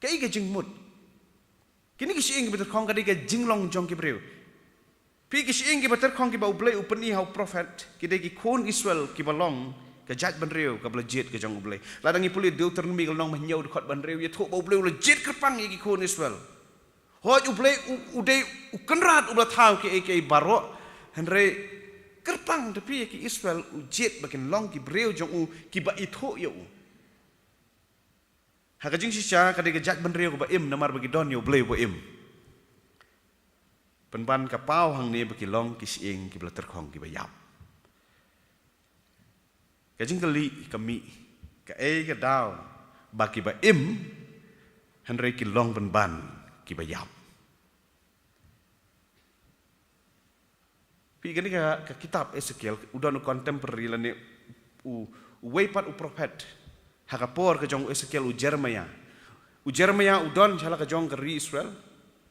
kaei ka jingmut? Kine ki shyieng kiba tyrkhong ka dei ka jinglong jong ki briew. Phi, ki shyieng kiba tyrkhong kiba U Blei u pyni ha u prophet, ki dei ki khun Israel kiba long ka jaitbynriew kaba la jied ka jong U Blei. Lada ngi pule Deuteronomi ka lynnong ba hynñiew dkhot ba hynriew, ïathuh ba U Blei u la jied kyrpang ïa ki khun Israel. Hooid, U Blei u, u dei u Kynrad uba la thaw kiei kiei baroh. Hynrei kyrpang te phi ïa ki Israel, u jied ba kin long ki briew jong u kiba ithuh ïa u. Ha ka jingshisha ka dei ka jaitbynriew kaba im namar ba ki don ïa U Blei uba im. Pynban ka paw hangne ba ki long ki shyieng kiba la tyrkhong kiba ïap. Ka jingkylli ka mih, kaei ka daw ba kiba im hynrei ki long pynban kiba ïap? Phi, kane ka, ka kitab Esekiel u don u contemporary lane u, uwei pat u prophet ha ka por ka jong u Esekiel, u Jeremiah. U Jeremiah u don sha la ka jong ka ri Israel.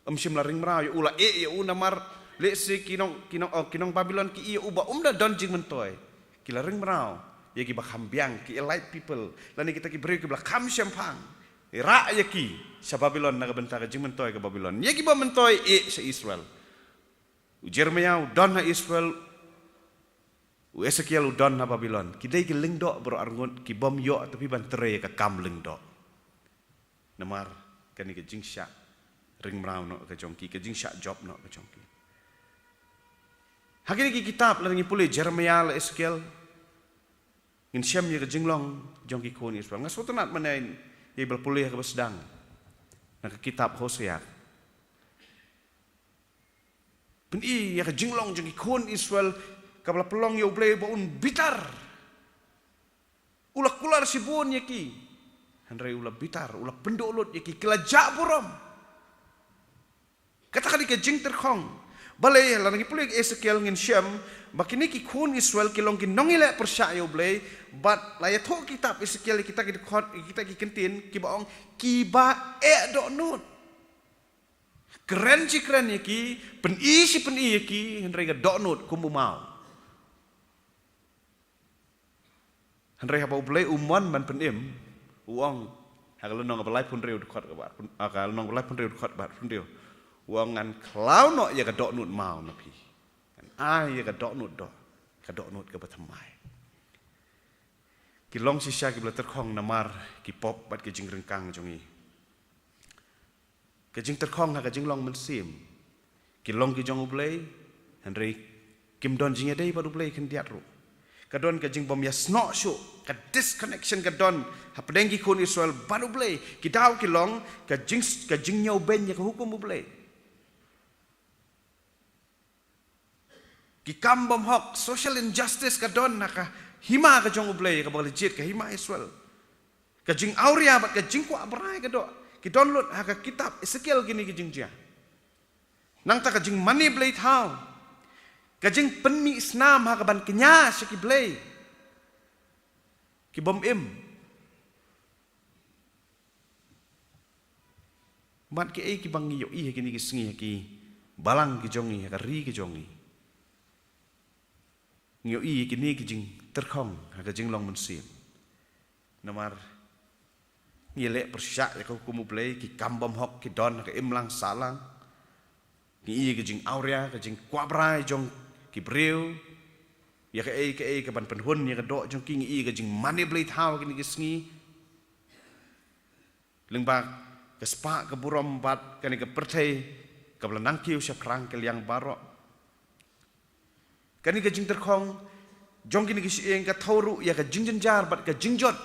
Ym shym la ring mraw ïa u, la ïeh ïa u namar lehse ki nong, ki nong, oh, ki nong Babilon ki ïeh ïa u ba um da don jingmyntoi. Ki la ring mraw ïa kiba kham biang, ki elite people, lane kita ki briew kiba la kham shemphang. Rah ïa ki sha Babilon na ka bynta ka jingmyntoi ka Babilon. Ïa kiba myntoi ïeh sha Israel. U Jeremiah u don ha Israel, u Esekiel u don ha Babilon. Ki dei ki lyngdoh baroh arngut, ki bym ïoh te phi ban trei ïa ka kam lyngdoh. Namar kane ka jingshah ring mraw noh ka jong ki, ka jingshah jop noh ka jong ki. Ha kine ki kitab, lada ngi pule Jeremiah, la Esekiel, ngin shem ïa ka jinglong jong ki khun Israel. Nga sngewtynnat mynne ïa ba la pule ha kaba sdang na ka kitab Hosea. Pyni ïa ka jinglong jong ki khun Israel, kaba la pynlong ïa U Blei ba un bitar. U la kular shibun ïa ki, hynrei u la bitar, u la pynduh lut ïa ki, ki la jah burom. Kata ka dei ka jingtyrkhong. Balei lada ngi pule Esekiel ngin shem ba kine ki khun Israel ki long ki nongïaleh pyrshah ïa U Blei, bad la ïathuh kitab Esekiel ïa kita ki dkhot, ïa kita ki kyntien, kiba ong kiba eh dohnud. Kren shi kren ïa ki, pyni shi pyni ïa ki, hynrei ka dohnud kum u maw. Hynrei haba U Blei u mon ban pynim, u ong ha ka lynnong ba laiphew hynriew dkhot kaba, ha ka lynnong ba laiphew hynriew dkhot ba hynriew, u ong ngan khlaw noh ïa ka dohnud maw na phi. Ngan ai ïa ka dohnud doh, ka dohnud kaba thymmai. Ki long shisha kiba la tyrkhong namar ki pop bad ki jingryngkang jong ngi. Ka jingtyrkhong ha ka jinglong mynsiem. Ki long ki jong U Blei, hynrei kim don jingïadei bad U Blei khyndiat ruh. Ka don ka jingbym ïasnoh shuh, ka disconnection ka don hapdeng ki khun Israel bad U Blei. Ki daw ki long ka jing, ka jingñiewbeiñ ïa ka hukum U Blei. Ki kam bymhok, social injustice ka don ha ka hima ka jong U Blei, kaba la jied ka hima Israel. Ka jingawria bad ka jingkwah brai ka doh, ki don lut ha ka kitab Esekiel kine ki jingjia. Nangta ka jingmane blei thaw, ka jingpynmih snam ha kaban kñia sha ki blei ki bym im. Bad kiei kiba ngi ïohi ha kine ki sngi ha ki balang ki jong ngi, ha ka ri ka jong ngi. Ngi ïohi ha kine ki jingtyrkhong ha ka jinglong mynsiem. Namar ngi leh pyrshah ïa ka hukum U Blei, ki kam bymhok ki don ha ka imlang sahlang. Ngi ïohi ka jingawria, ka jingkwah brai jong ki briew ïa kaei kaei kaban pynhun ïa ka doh jong ki, ngi ïohi ka jingmane blei thaw ha kine ki sngi. Lyngba ka spah ka burom bad kane ka pyrthei kaba la nangkiew shaphrang ki liang baroh. Kane ka jingtyrkhong jong kine ki shyieng ka thew ruh ïa ka jingjynjar bad ka jingjot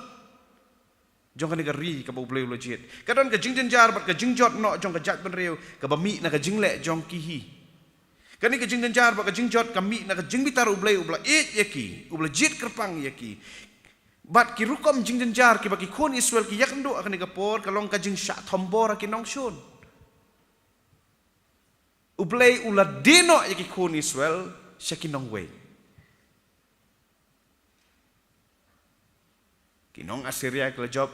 jong kane ka ri kaba U Blei u la jied. Ka don ka jingjynjar bad ka jingjot noh jong ka jaitbynriew kaba mih na ka jingleh jong ki hi. Kane ka jingjynjar bad ka jingjot ka mih na ka jingbitar U Blei uba la ïeit ïa ki, uba la jied kyrpang ïa ki. Bad ki rukom jingjynjar kiba ki khun Israel ki ïakynduh ha kane ka por ka long ka jingshah thombor ha ki nongshun. U Blei u la die noh ïa ki khun Israel sha ki nongwei. Ki nong Assyria ki la jop,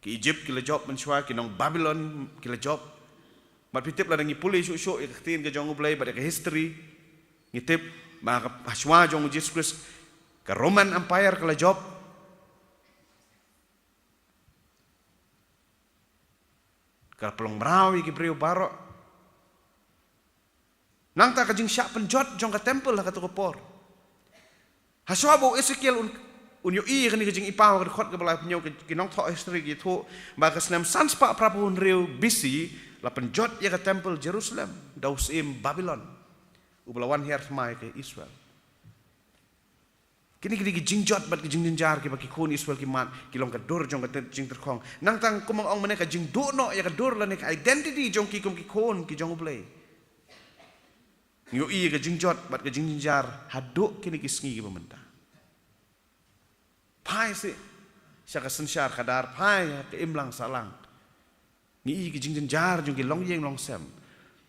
ki Egypt ki la jop mynshuwa, ki nong Babylon ki la jop. Bad phi tip lada ngi pule shuh shuh ïa ka ktien ka jong U Blei bad ïa ka history, ngi tip ba ha ka, ha shuwa jong U Jisu Khrist, ka Roman Empire ka la jop, ka la pynlong mraw ïa ki briew baroh. Nangta ka jingshah pynjot jong ka temple ha kato ka por. Ha shuwa ba u Ezekiel un, un ïohi ïa kane ka jingïohi paw ha ka dkhot kaba laiphew hynñiew, ki nongthoh history ki ïathuh ba ka snem san spah phraphew hynriew B C la pynjot ïa ka temple Jerusalem da u syiem Babilon, uba la wan hiar thma ïa ka Israel. Kine ki dei ki jingjot bad ki jingjynjar kiba ki khun Israel ki mad, ki long ka dur jong ka jingtyrkhong. Nangta kumba nga ong mynne, ka jingduh noh ïa ka dur lane ka identity jong ki kum ki khun ki jong U Blei. Ngi ïohi ïa ka jingjot bad ka jingjynjar haduh kine ki sngi kiba mynta. Phai seh sha ka synshar khadar, phai ha ka imlang sahlang. Ngi ïohi ki jingjynjar jong ki longïing longsem.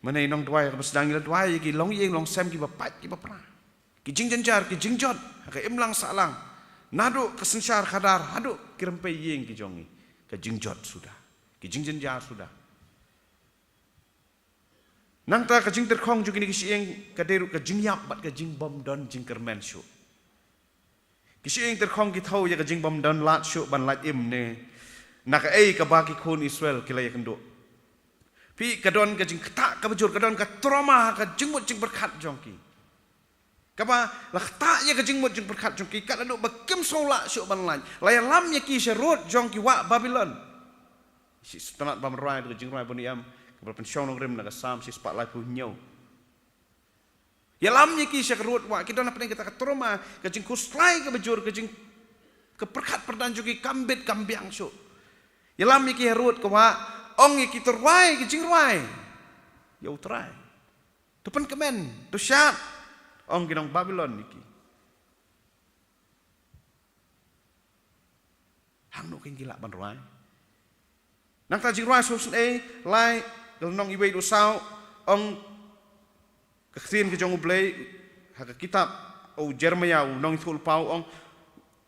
Mynne ngi nang duwai ha kaba sdang, ngi la duwai ïa ki longïing longsem kiba pait kiba pra. Ki jingjynjar, ki jingjot ha ka imlang sahlang, naduh ka synshar khadar haduh ki rympei ïing ki jong ngi. Ka jingjot suda, ki jingjynjar suda. Nangta ka jingtyrkhong jong kine ki shyieng ka dei ruh ka jingïap bad ka jingbymdon jingkyrmen shuh. Ki shyieng tyrkhong ki thew ïa ka jingbymdon lad shuh ban lait im ne na kaei kaba ki khun Israel ki la ïakynduh. Phi, ka don ka jingktah kaba jur, ka don ka trauma ha ka jingmut jingpyrkhat jong ki, kaba la ktah ïa ka jingmut jingpyrkhat jong ki, kat haduh ba kim sngew lah shuh ban lait. La ïalam ïa ki sha rud jong ki wah Babilon. Shi sngewtynnat ba ngin rwai da ka jingrwai Boney M, kaba la pynshong nongrim na ka Salm shispah laiphew hynñiew. Ïalam ïa ki sha ka rud wah, ki don hapdeng kata ka trauma, ka jingkhuslai kaba jur, ka jing, ka pyrkhat pyrdan jong ki kam bit kam biang shuh. Ïalam ïa ki ha rud ka wah, ong ïa ki, to rwai ka jingrwai ïa U Trai. To pynkmen, to shad, ong ki nong Babilon ïa ki. Hangno kein ki lah ban rwai? Nangta Jingrwai sawsynei lai, ka lynnong iwei haduh saw, ong ka ktien ka jong U Blei ha ka kitab u Jeremiah, u nongïathuhlypa, ong,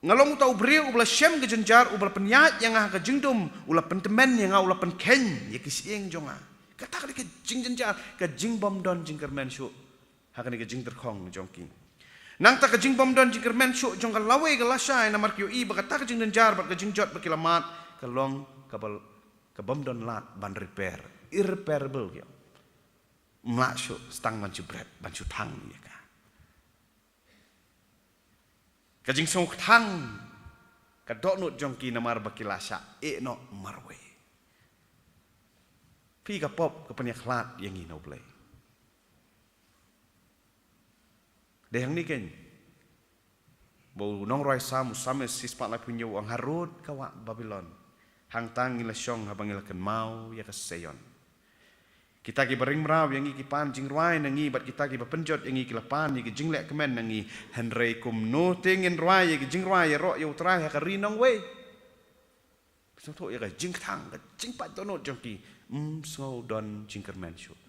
nga long uta u briew uba la shem ka jynjar, uba la pynïaid ïa nga ha ka jingdum, u la pyntymmen ïa nga, u la pynkhein ïa ki shyieng jong nga. Kata ka dei ka jingjynjar, ka jingbymdon jingkyrmen shuh ha kane ka jingtyrkhong jong ki. Nangta ka jingbymdon jingkyrmen shuh jong ka lawei ka lashai, namar ki ïohi ba kata ka jingjynjar bad ka jingjot ba ki la mad ka long kaba, ka bymdon lad ban repair, irreparable, ki ong. Ym lah shuh tang ban shu bret, ban shu thang ïa ka. Ka jingsngewthang ka dohnud jong ki namar ba ki la shah ïeh noh marwei. Phi, ka pop ka pynïakhlad ïa ngi na U Blei. Dei hangne kein ba u nongrwai Salm, u Salmist shispah laiphew hynñiew, u ong, ha rud ka wah Babilon, hangta ngi la shong haba ngi la kynmaw ïa ka Seion. Kita kiba ring mraw ïa ngi ki pan jingrwai na ngi, bad kita kiba pynjot ïa ngi ki la pan ïa ki jinglehkmen na ngi. Hynrei kumno te ngin rwai ïa ki jingrwai ïaroh ïa U Trai ha ka ri nongwei? Sngewthuh ïa ka jingkthang, ka jingpait dohnud jong ki, ym sngew don jingkyrmen shuh.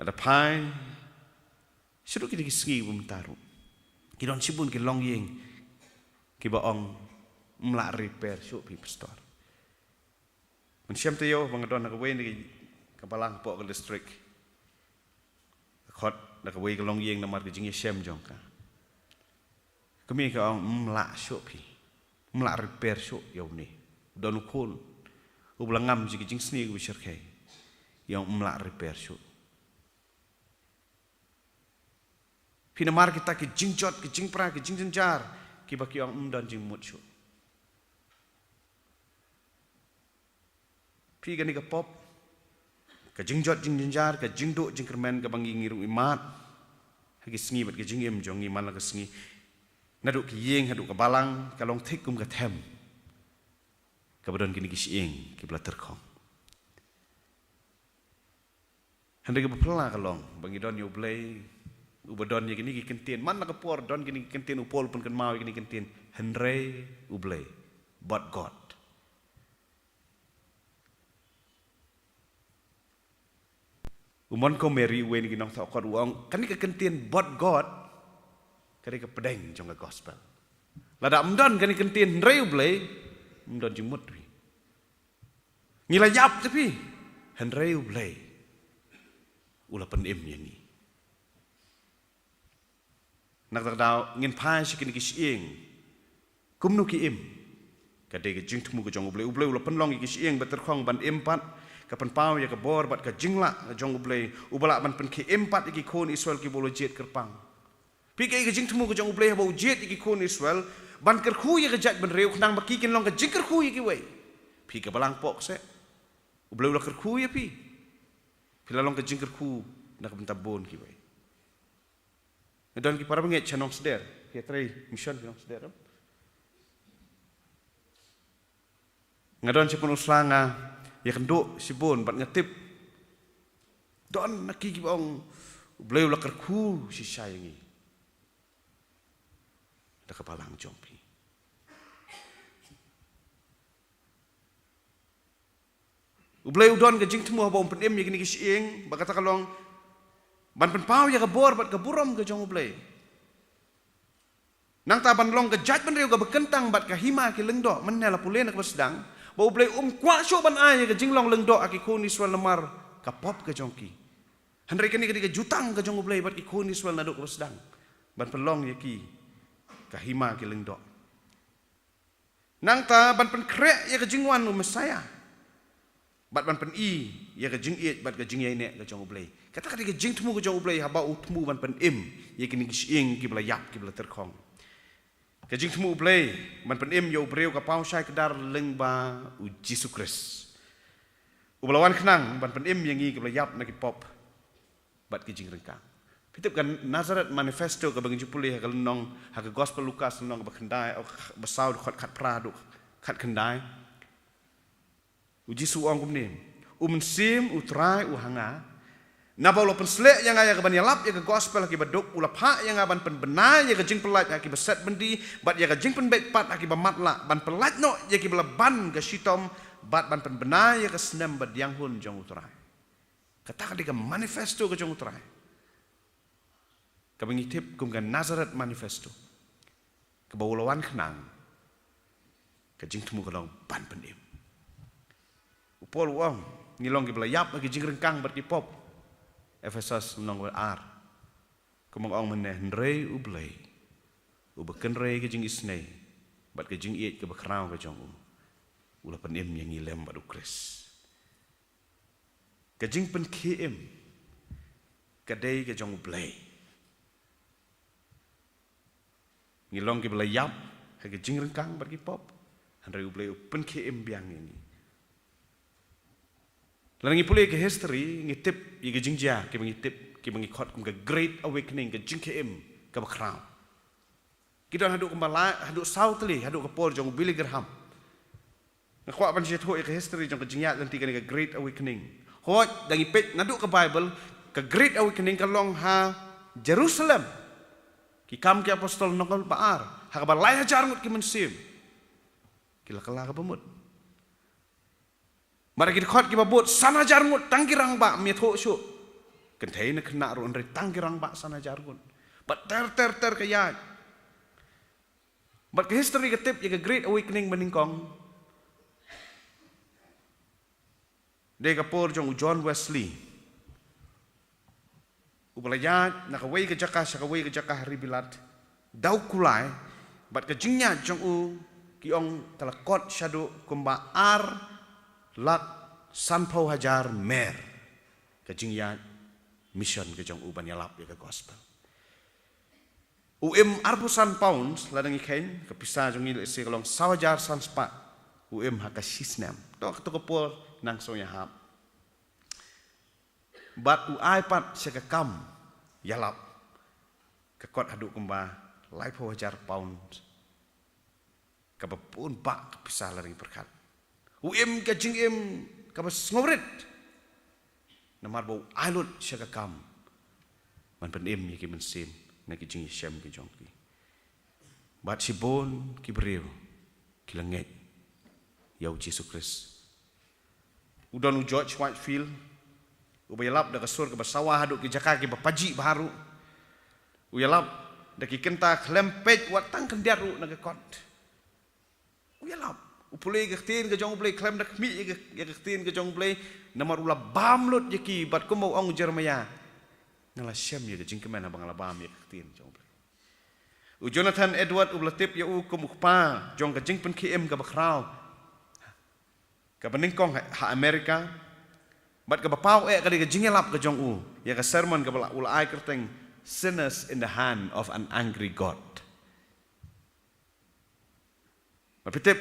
Lada phai shaduh kita ki sngi ba mynta ruh, ki don shibun ki longïing kiba ong, ym lah repair shuh, phi pastor. Mynshem taïew ba nga don ha kawei na ka balang hapoh ka district, ka khot da kawei ka longïing namar ka jingïashem jong ka. Ka kmie ka ong, ym lah shuh phi, ym lah repair shuh ïa une. Don u khun uba la ngam ïa ka jingsniew kaba shyrkhei. Ïa, ym lah repair shuh. Phi, namar kita ki jingjot, ki jingpra, ki jingjynjar kiba ki ong ym don jingmut shuh. Phi, kane ka pop, ka jingjot jingjynjar, ka jingduh jingkyrmen kaba ngi, ngi ruh ngi mad ha ki sngi bad ka jingim jong ngi man la ka sngi, naduh ki ïing haduh ka balang, ka long thik kum ka them kaba don kine ki shyieng kiba la tyrkhong. Hynrei kaba phylla ka long ba ngi don ïa U Blei uba don ïa kine ki kyntien. Man la ka por don kine ki kyntien, u Paul u pynkynmaw ïa kine ki kyntien, hynrei U Blei, but God. U Montgomery, uwei na ki nongthoh kot, u ong, kane ka kyntien but God ka dei ka pdeng jong ka gospel. Lada ym don kane ka kyntien hynrei U Blei, ym don jingmut phi. Ngi la ïap te phi, hynrei U Blei u la pynim ïa ngi. Na kata ka daw ngin phai sha kine ki shyieng kumno ki im. Ka dei ka jingthmu ka jong U Blei. U Blei u la pynlong ïa ki shyieng ba tyrkhong ban im pat, ka pynpaw ïa ka bor bad ka jinglah ka jong U Blei, uba lah ban pynkhie im pat ïa ki khun Israel kiba u la jied kyrpang. Phi, ka dei ka jingthmu ka jong U Blei haba u jied ïa ki khun Israel ban kyrkhu ïa ka jaitbynriew khnang ba ki kin long ka jingkyrkhu ïa kiwei. Phi, ka balang pok se U Blei u la kyrkhu ïa phi. Phi la long ka jingkyrkhu na ka bynta bun kiwei. Nga don ki para bangeit sha Nongsder, ki trei mission ki Nongsder. Nga don sha Pynursla, nga ïakynduh shibun bad nga tip don na ki kiba ong U Blei u la kyrkhu shisha ïa ngi da ka balang jong phi. U Blei u don ka jingthmu haba um pynim ïa kine ki shyieng, ba kata ka long ban pynpaw ïa ka bor bad ka burom ka jong U Blei. Nangta ban long ka jaitbynriew kaba kyntang bad ka hima ki lyngdoh, mynne la pule na kaba sdang ba U Blei um kwah shuh ban ai ïa ka jinglong lyngdoh ha ki khun Israel namar ka pop ka jong ki. Hynrei kane ka dei ka jutang ka jong U Blei bad ki khun Israel naduh kaba sdang, ban pynlong ïa ki ka hima ki lyngdoh. Nangta ban pynkhreh ïa ka jingwan u Messiah, bad ban pyni ïa ka jingïeit bad ka jingïaineh ka jong U Blei. Kata ka dei ka jingthmu ka jong U Blei haba u thmu ban pynim ïa kine ki shyieng kiba la ïap, kiba la tyrkhong. Ka jingthmu U Blei ban pynim ïa u briew ka paw shai kdar lyngba U Jisu Khrist, uba la wan khnang ban pynim ïa ngi kiba la ïap na ki pop bad ki jingryngkang. Phi tip ka Nazareth Manifesto kaba ngi ju pule ha ka lynnong, ha ka Gospel Lukas lynnong kaba khyndai, oh, ba saw, dkhot khatphra haduh khatkhyndai. U Jisu u ong kumne: U Mynsiem U Trai u ha nga, naba u la pynsleh ïa nga ïa kaban ïalap ïa ka gospel ha kiba duk, u la phah ïa nga ban pynbna ïa ka jingpyllait ha kiba set byndi, bad ïa ka jingpynbeit pat ha kiba matlah, ban pyllait noh ïa kiba la ban ka shitom, bad ban pynbna ïa ka snem badiang hun jong U Trai. Kata ka dei ka manifesto ka jong U Trai, kaba ngi tip kum ka Nazareth Manifesto, kaba u la wan khnang, ka jingthmu ka long ban pynim. U Paul u ong, ngi long kiba la ïap ha ki jingryngkang bad ki pop. Ephesos lynnong ba ar. Kumba nga ong mynne, hynrei U Blei, uba kynrei ka jingisynei bad ka jingïeit kaba khraw ka jong u, u la pynim ïa ngi lem bad U Khrist. Ka jingpynkhie im ka dei ka jong U Blei. Ngi long kiba la ïap ha ki jingryngkang bad ki pop, hynrei U Blei u pynkhie im biang ïa ngi. Lada ngi pule ka history, ngi tip ïa ki jingjia kiba ngi tip, kiba ngi khot kum ka Great Awakening, ka jingkhie im kaba khraw. Ki don haduh kumba lai, haduh saw tylli, haduh ka por jong u Billy Graham. Nga kwah ban shu ïathuh ïa ka history jong ka jingïaid lynti kane ka Great Awakening. Hooid, da ngi peit naduh ka Bible, ka Great Awakening ka long ha Jerusalem. Ki Kam ki Apostol lynnong ba ar, ha kaba lai hajar ngut ki mynsiem ki la kylla ka bamut. Bad ha ki dkhot kiba bud, san hajar ngut tang ki rangbah, ym ïathuh shuh. Kynthei ne khynnah ruh, hynrei tang ki rangbah san hajar ngut. Bad ter ter ter ka ïaid. Bad ka history ka tip ïa ka Great Awakening ba nyngkong. Dei ka por jong u John Wesley, uba la ïaid na kawei ka jaka sha kawei ka jaka ha Ri Bilat, da u kulai, bad ka jingïaid jong u, ki ong ka la kot shaduh kumba ar lak sanphew hajar mer. Ka jingïaid mission ka jong u ban ïalap ïa ka gospel. U im arphew san pounds, lada ngi kheiñ, ka pisa jong ngi lehse ka long saw hajar san spah. U im ha ka shi snem. To, kato ka por nang sngewhap. Bad u ai pat sha ka kam ïalap, ka kot haduh kumba laiphew hajar pounds. Kaba bun bah ka pisa lada ngi pyrkhat. U im ka jingim kaba sngewrit. Namar ba u ai lut sha ka kam ban pynim ïa ki mynsiem na ki jingïashem ki jong ki. Bad shibun ki briew ki la ngeit ïa u Jisu Khrist. U don u George Whitefield, uba ïalap da ka sur kaba sawa haduh ki jaka kiba pajih bha ruh. U ïalap da ki kynta khlem peit wat tang khyndiat ruh na ka kot. U ïalap. U pule ïa ka ktien ka jong U Blei, khlem da khmih ïa ka, ïa ka ktien ka jong U Blei, namar u la bam lut ïa ki, bad kumba u ong u Jeremiah, nga la shem ïa ka jingkmen haba nga la bam ïa ka ktien jong U Blei. U Jonathan Edward, uba la tip ïa u kum u kpa jong ka jingpynkhie im kaba khraw, kaba nyngkong ha, ha Amerika, bad kaba paw eh ka dei ka jingïalap ka jong u ïa ka sermon kaba la, u la ai kyrteng Sinners in the Hand of an Angry God. Ba phi tip,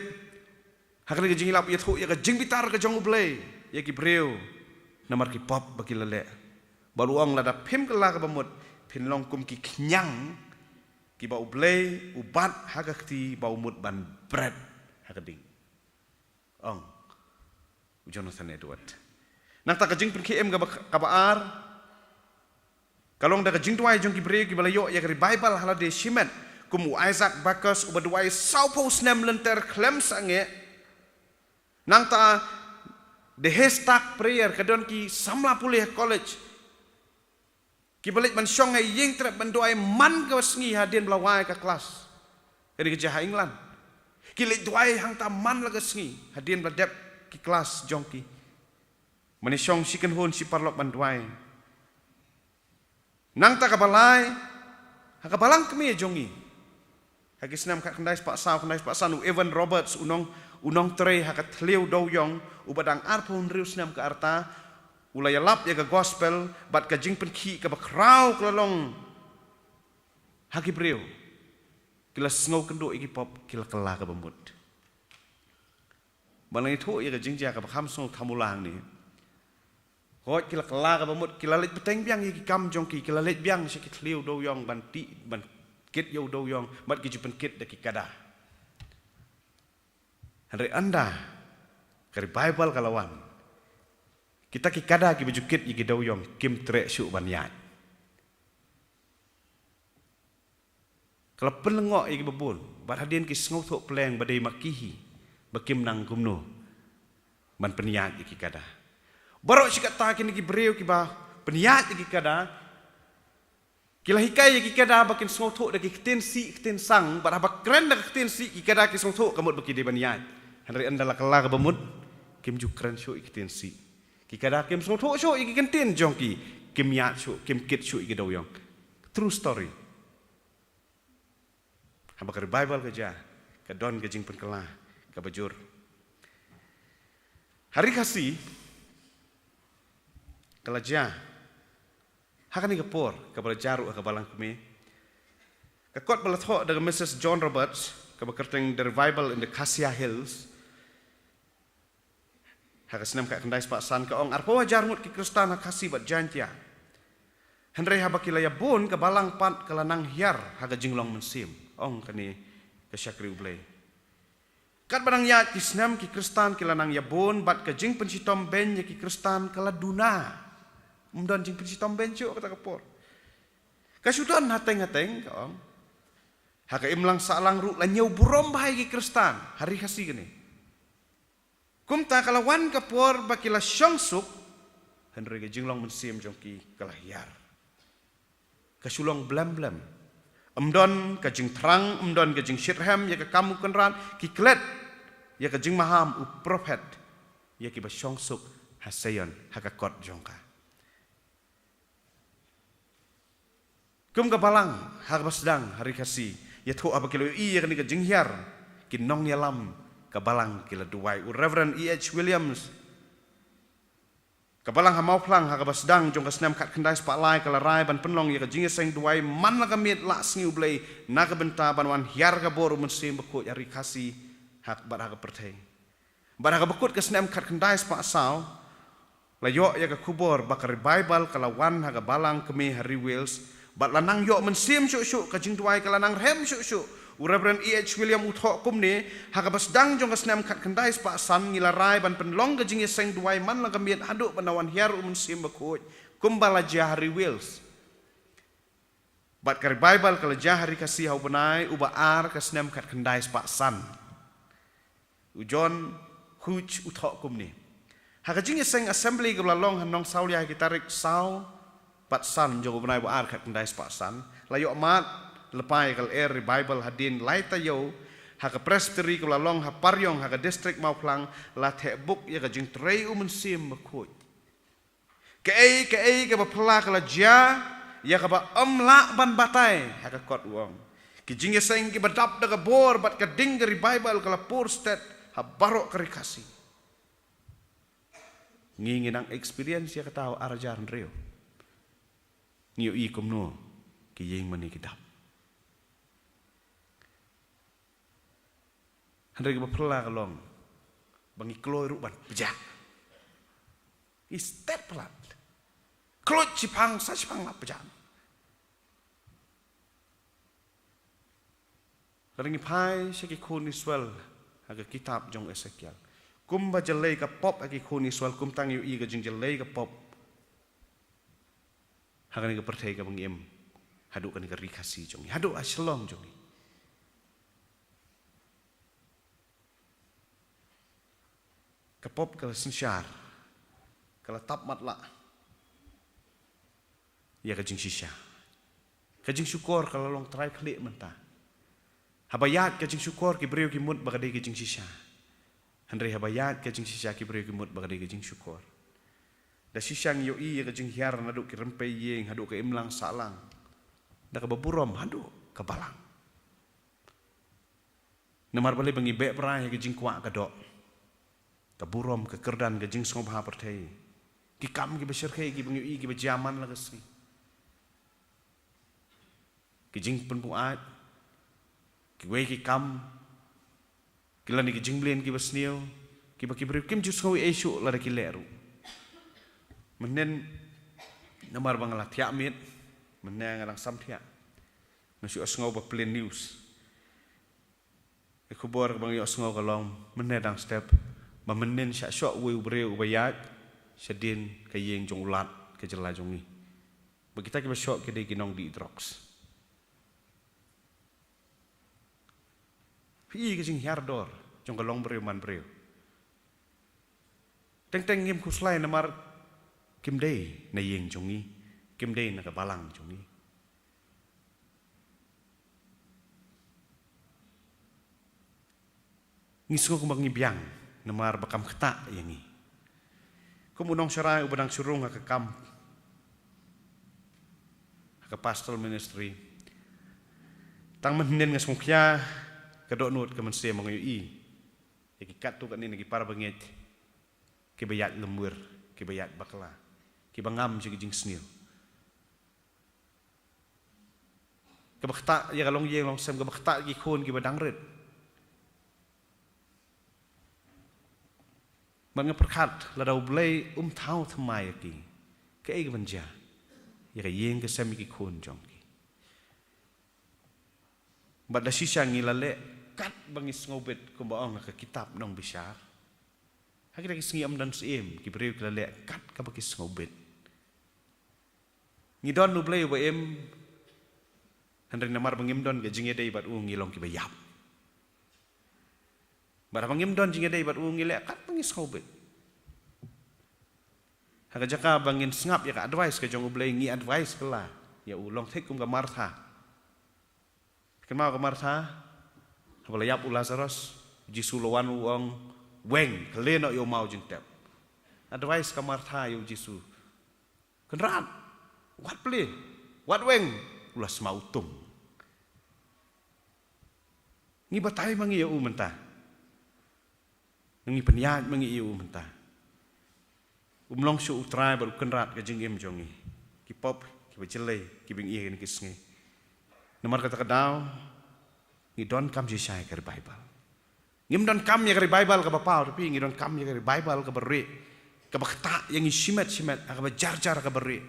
ha kane ka jingïalap u ïathuh ïa ka jingbitar ka jong U Blei ïa ki briew namar ki pop ba ki la leh. Bad u ong, lada phim kylla kaba mut, phin long kum ki khñiang kiba U Blei u bat ha ka kti ba u mut ban bret ha ka ding, ong u Jonathan Edward. Nangta ka jingpynkhie im kaba, kaba ar ka long da ka jingduwai jong ki briew kiba la ïoh ïa ka revival ha lade shimet, kum u Isaac Backus, uba duwai sawphew snem lynter khlem sangeh. Nangta The Haystack Prayer, ka don ki samla pule ha college kiba leit ban shong ha ïing trep ban duwai man ka sngi hadien ba la wai ka klas. Kane ka jia ha England. Ki leit duwai hangta man la ka sngi hadien ba la dep ki klas jong ki. Mane shong shi kynhun shi paralok ban duwai. Nangta kaba lai, ha ka balang kmie jong ngi, ha ki snem khatkhyndai spah saw, khyndai spah san, u Evan Roberts, u nong, u nongtrei ha ka thliew dewïong, uba dang arphew hynriew snem ka rta, u la ïalap ïa ka gospel bad ka jingpynkhih kaba khraw ka la long ha ki briew. Ki la sngew kynduh ïa ki pop, ki la kylla kaba mut. Ba la ngi ïathuh ïa ka jingjia kaba kham sngew thamula hangne. Hooid, ki la kylla kaba mut, ki la leit bteng biang ïa ki kam jong ki, ki la leit biang sha ki thliew dewïong ban tih, ban kit ïa u dewïong, bad ki ju pynkit da ki kada. Hynrei ynda ka revival ka la wan, kita ki kada kiba ju kit ïa ki dewïong kim treh shuh ban ïaid. Ka la pynlyngngoh ïa kiba bun, bad hadien ki sngewthuh pleng ba dei ma ki hi, ba kim nang kumno ban pynïaid ïa ki kada. Baroh shi katta kine ki briew kiba pynïaid ïa ki kada, ki la hikai ïa ki kada ba kin sngewthuh da ki ktien sih ktien sang, bad haba kren da ka ktien sih ki kada ki sngewthuh ka mut ba ki dei ban ïaid. Hynrei ynda la kylla kaba mut, kim ju kren shuh ïa ki ktien sih. Ki kada kim sngewthuh shuh ïa ki ktien jong ki, kim ïaid shuh, kim kit shuh ïa ki dewïong. True story. Haba ka revival ka jia, ka don ka jingpynkylla kaba jur. Ha ri Khasi, ka la jia ha kane ka por, kaba la jia ruh ha ka balang kmie. Ka kot ba la thoh da ka Missus John Roberts, kaba kyrteng The Revival in the Khasi Hills, ha ka snem khatkhyndai spah san, ka ong, arphew hajar ngut ki Khristan ha Khasi bad Jaintia. Hynrei haba ki la ïabun, ka balang pat ka la nang hiar ha ka jinglong mynsiem, ong kane ka shakri U Blei. Katba nang ïaid ki snem, ki Khristan ki la nang ïabun, bad ka jingpynshitom beiñ ïa ki Khristan ka la duna. Ym don jingpynshitom beiñ shuh kata ka por. Ka shu don hateng hateng, ka ong. Ha ka imlang sahlang ruh la ñiew burom bha ïa ki Khristan ha ri Khasi kane. Kumta ka la wan ka por ba ki la shong suk, hynrei ka jinglong mynsiem jong ki ka la hiar. Ka shu long blem blem. Ym don ka jingthrang, ym don ka jingshitrhem ïa ka kam u Kynrad, ki klet ïa ka jingmaham u prophet ïa kiba shong suk ha Seion, ha ka kot jong ka. Kum ka balang ha kaba sdang ha ri Khasi, ïathuh haba ki la ïohi ïa kane ka jinghiar, ki nongïalam ka balang ki la duwai. U Reverend E H Williams, ka balang ha Mawphlang ha kaba sdang jong ka snem khatkhyndai spah lai, ka la rai ban pynlong ïa ka jingïaseng duwai man la ka miet lah sngi U Blei, na ka bynta ban wan hiar ka bor u Mynsiem Bakhuid ha ri Khasi, ha, bad ha ka pyrthei. Bad ha kaba kut ka snem khatkhyndai spah saw, la ïoh ïa ka khubor ba ka revival ka la wan ha ka balang kmie ha ri Wales, bad la nang ïoh mynsiem shuh shuh, ka jingduwai ka la nang rhem shuh shuh. U Reverend E H Williams u thoh kumne, ha kaba sdang jong ka snem khatkhyndai spah san, ngi la rai ban pynlong ka jingïaseng duwai man la ka miet haduh ban da wan hiar u Mynsiem Bakhuid, kumba la jia ha ri Wales. Bad ka revival ka la jia ha ri Khasi ha u bnai uba ar ka snem khatkhyndai spah san. U John Hughes u thoh kumne, ha ka jingïaseng assembly kaba la long ha Nongsawlia ha ki tarik saw bad san jong u bnai ba ar khatkhyndai spah san, la ïoh mad lypa ïa ka lyer revival hadien lai taïew Ha ka Presbytery kaba la long ha Pariong, ha ka District Mawphlang, la theh buk ïa ka jingtrei u Mynsiem Bakhuid. Kaei kaei kaba phylla ka la jia ïa kaba ym lah ban batai, ha ka kot u ong. Ki jingïaseng kiba dap da ka bor bad ka ding ka revival ka la pur stet ha baroh ka Ri Khasi. Ngi ngi nang experience ïa kata ha u ar hajar hynriew. Ngi ïohi kumno ki ïing mane ki dap. Hynrei kaba phylla ka long ba ngi kloi ruh ban pjah. Ngi stet palat. Kloi shiphang sa shiphang la pjah. Lada ngi phai sha ki khun Israel ha ka kitab jong Esekiel, kumba jyllei ka pop ha ki khun Israel, kumta ngi ïohi ka jingjyllei ka pop ha kane ka pyrthei kaba ngi im, haduh kane ka Ri Khasi jong ngi, haduh ha Shillong jong ngi. Ka pop ka la synshar, ka la tap matlah ïa ka jingshisha. Ka jingshukor ka la long trai khlieh mynta. Haba ïaid ka jingshukor ki briew ki mut ba ka dei ka jingshisha. Hynrei haba ïaid ka jingshisha ki briew ki mut ba ka dei ka jingshukor. Da shisha ngi ïohi ïa ka jinghiar naduh ki rympei ïing haduh ka imlang sahlang. Da kaba burom haduh ka balang. Namar balei? Ba ngi beh brai ha ka jingkwah ka doh, ka burom, ka kyrdan, ka jingsngewbha pyrthei, ki kam kiba shyrkhei kiba ngi ïohi kiba jia man la ka sngi. Ki jingpynbuaid, kiwei ki kam, ki lane ki jingmlien kiba sniew, kiba ki briew kim ju sngew ei shuh lada ki leh ruh. Mynhynnin, namar ba nga la thiah miet, mynhynnin nga dang sam thiah. Nga shu sngew ba plain news. Ka khubor kaba nga ïohsngew ka long mynne dang step ba mynnin shah shoh uwei u briew uba ïaid shadien ka ïing jong u Lat ka jylla jong ngi. Ba kita kiba shoh ki dei ki nongdih drugs. Phi i ka jinghiar dor jong ka long briew man briew. Teng teng ngim khuslai namar kim dei na ïing jong ngi, kim dei na ka balang jong ngi. Ngi sngew kumba ngi biang namar ba kam ktah ïa ngi. Kum u nongsharai uba dang shu rung ha ka kam, ha ka pastoral ministry, tang mynhynnin nga sngewkhia ka dohnud ka mynsiem ba nga ïohi ïa ki katto katne na ki para bangeit kiba ïaid lymwir, kiba ïaid bakla, kiba ngam sha ki jingsniew. Kaba ktah ïa ka longïing longsem, kaba ktah ïa ki khun kiba dang rit. Bad nga pyrkhat lada U Blei um thaw thymmai ïa ki, kaei kaban jia ïa ka ïing ka sem ïa ki khun jong ki. Bad da shisha ngi la leh katba ngi sngewbit, kumba ong ha ka kitab Nongbishar. Ha kita ki sngi ym don syiem, ki briew ki la leh kat kaba ki sngewbit. Ngi don U Blei uba im, hynrei namar ba ngim don ka jingïadei bad u ngi long kiba ïap. Bad haba ngim don jingïadei bad u ngi leh kat ba ngi sngewbit. Ha ka jaka ba ngin sngap ïa ka advice ka jong U Blei, ngi advice kylla ïa u, long thik kum ka Martha. Kynmaw ka Martha, haba la ïap u Lazarus, Jisu la wan u ong, weng, khleh noh ïa u maw jingtep. Advice ka Martha ïa u Jisu, Kynrad, wat plie, wat weng, u la sma utung. Ngi batai ma ngi ïa u mynta. Ngi pynïaid ma ngi ïa u mynta. Um long shuh U Trai bad U Kynrad ka jingim jong ngi. Ki pop, kiba jyllei, kiba ngi ïa kine ki sngi. Namar kata ka daw, ngi donkam shisha ïa ka revival. Ngim donkam ïa ka revival kaba paw, tapi ngi donkam ïa ka revival kaba rieh, kaba ktah ïa ngi shimet shimet, ha kaba jar jar, kaba rieh.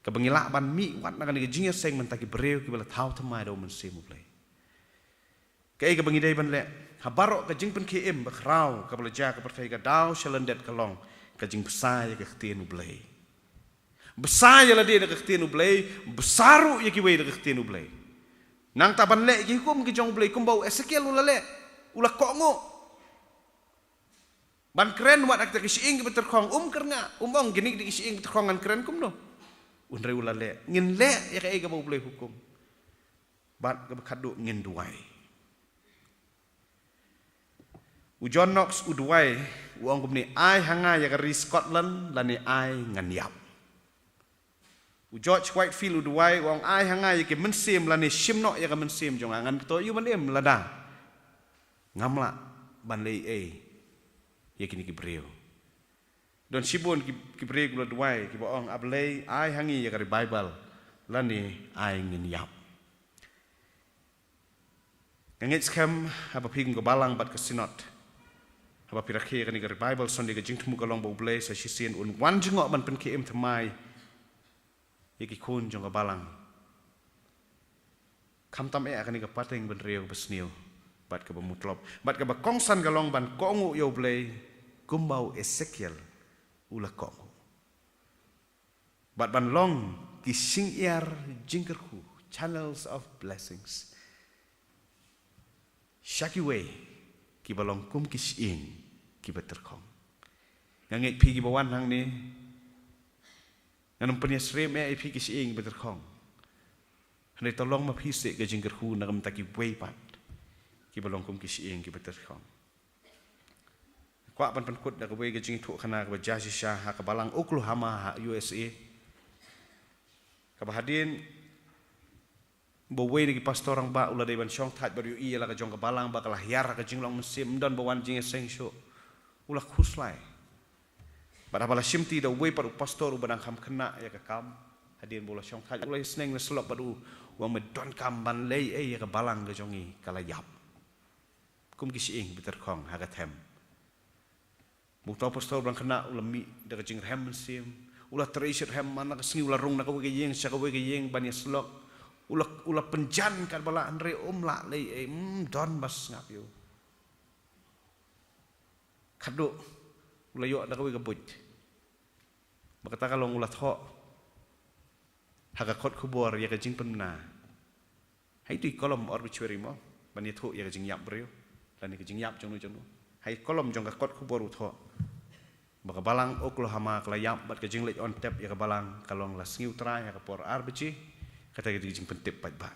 Kaba ngi lah ban mih wat na kane ka jingïaseng mynta ki briew kiba la thaw thymmai da U Mynsiem U Blei. Kaei kaba ngi dei ban leh? Ha baroh ka jingpynkhie im bakhraw kaba la jia ha ka pyrthei, ka daw sha lyndet ka long ka jingbsa ïa ka ktien U Blei. Bsa ïa lade da ka ktien U Blei, bsa ruh ïa kiwei da ka ktien U Blei. Nangta ban leh ïa ki hukum ki jong U Blei kumba u Esekiel u la leh, u la kohnguh. Ban kren wat ha kita ki shyieng kiba tyrkhong, um kyrngah, um ong kine ki dei ki shyieng kiba tyrkhong, ngan kren kumno. Hynrei u la leh, ngin leh ïa kaei kaba U Blei hukum. Bad kaba khatduh, ngin duwai. U John Knox u duwai, u ong kumne, "Ai ha nga ïa ka ri Scotland lane ai ngan ïap." U George Whitefield u duwai, u ong, "Ai ha nga ïa ki mynsiem lane shim noh ïa ka mynsiem jong nga, ngan kyntu ïa u ban im, lada ngam lah ban leh ei ei ïa kine ki briew." Don shibun ki, ki briew kiba la duwai, kiba ong, "A Blei, ai ha ngi ïa ka revival lane ai ngin ïap." Nga ngeit skhem haba phi kum ka balang bad ka synod, haba phi rakhe ïa kane ka Revival Sunday, ka jingthmu ka long ba U Blei sa shisien un wan jngoh ban pynkhie im thymmai ïa ki khun jong ka balang. Khamtam eh ha kane ka pateng bynriew kaba sniew bad kaba mutlop, bad kaba kongsan ka long ban kohnguh ïa U Blei kumba u Esekiel u la kohnguh. Bad ban long ki shyngiar jingkyrkhu, channels of blessings, sha kiwei kiba long kum ki shyieng kiba tyrkhong. Nga ngeit phi kiba wan hangne, ngan ym pynïasyriem eh ïa phi ki shyieng kiba tyrkhong. Hynrei to long ma phi seh ka jingkyrkhu na ka bynta kiwei pat kiba long kum ki shyieng kiba tyrkhong. Kwah ban pynkut da kawei ka jingïathuhkhana kaba jia shisha ha ka balang Oklahoma ha U S A. Kaba hadien ba uwei na ki pastor rangbah u la dei ban shongthait bad ïohi ïa la ka jong ka balang ba ka la hiar ha ka jinglong mynsiem, ym don ba wan jingïaseng shuh, u la khuslai. Bad haba la shimti da uwei pat u pastor uba dang kham khynnah ïa ka kam, hadien ba u la shongthait, u la ïasneng na syllok bad u, u ong, "Me donkam ban leh ei ei ïa ka balang ka jong ngi, ka la ïap kum ki shyieng ba tyrkhong ha ka them." Ba uta u pastor ba dang khynnah u la mih da ka jingrhem mynsiem, u la trei shitrhem man la ka sngi, u la rung na kawei ka ïing sha kawei ka ïing ban ïasyllok. U la, u la pynjan katba lah, hynrei um lah leh ei ei, ym don ba sngap ïa u. Khadduh u la ïoh da kawei ka buit ba kata ka long u la thoh ha ka kot khubor ïa ka jingpynbna. Ha itu i kolom obituary mo, ban ïathuh ïa ka jingïap briew lane ka jingïap jongno jongno. Ha i kolom jong ka kot khubor u thoh ba ka balang Oklahoma ka la ïap bad ka jingleit on tep ïa ka balang ka long la Sngi U Trai ha ka por ar baje. Kata ka dei ka jingpyntip paidbah.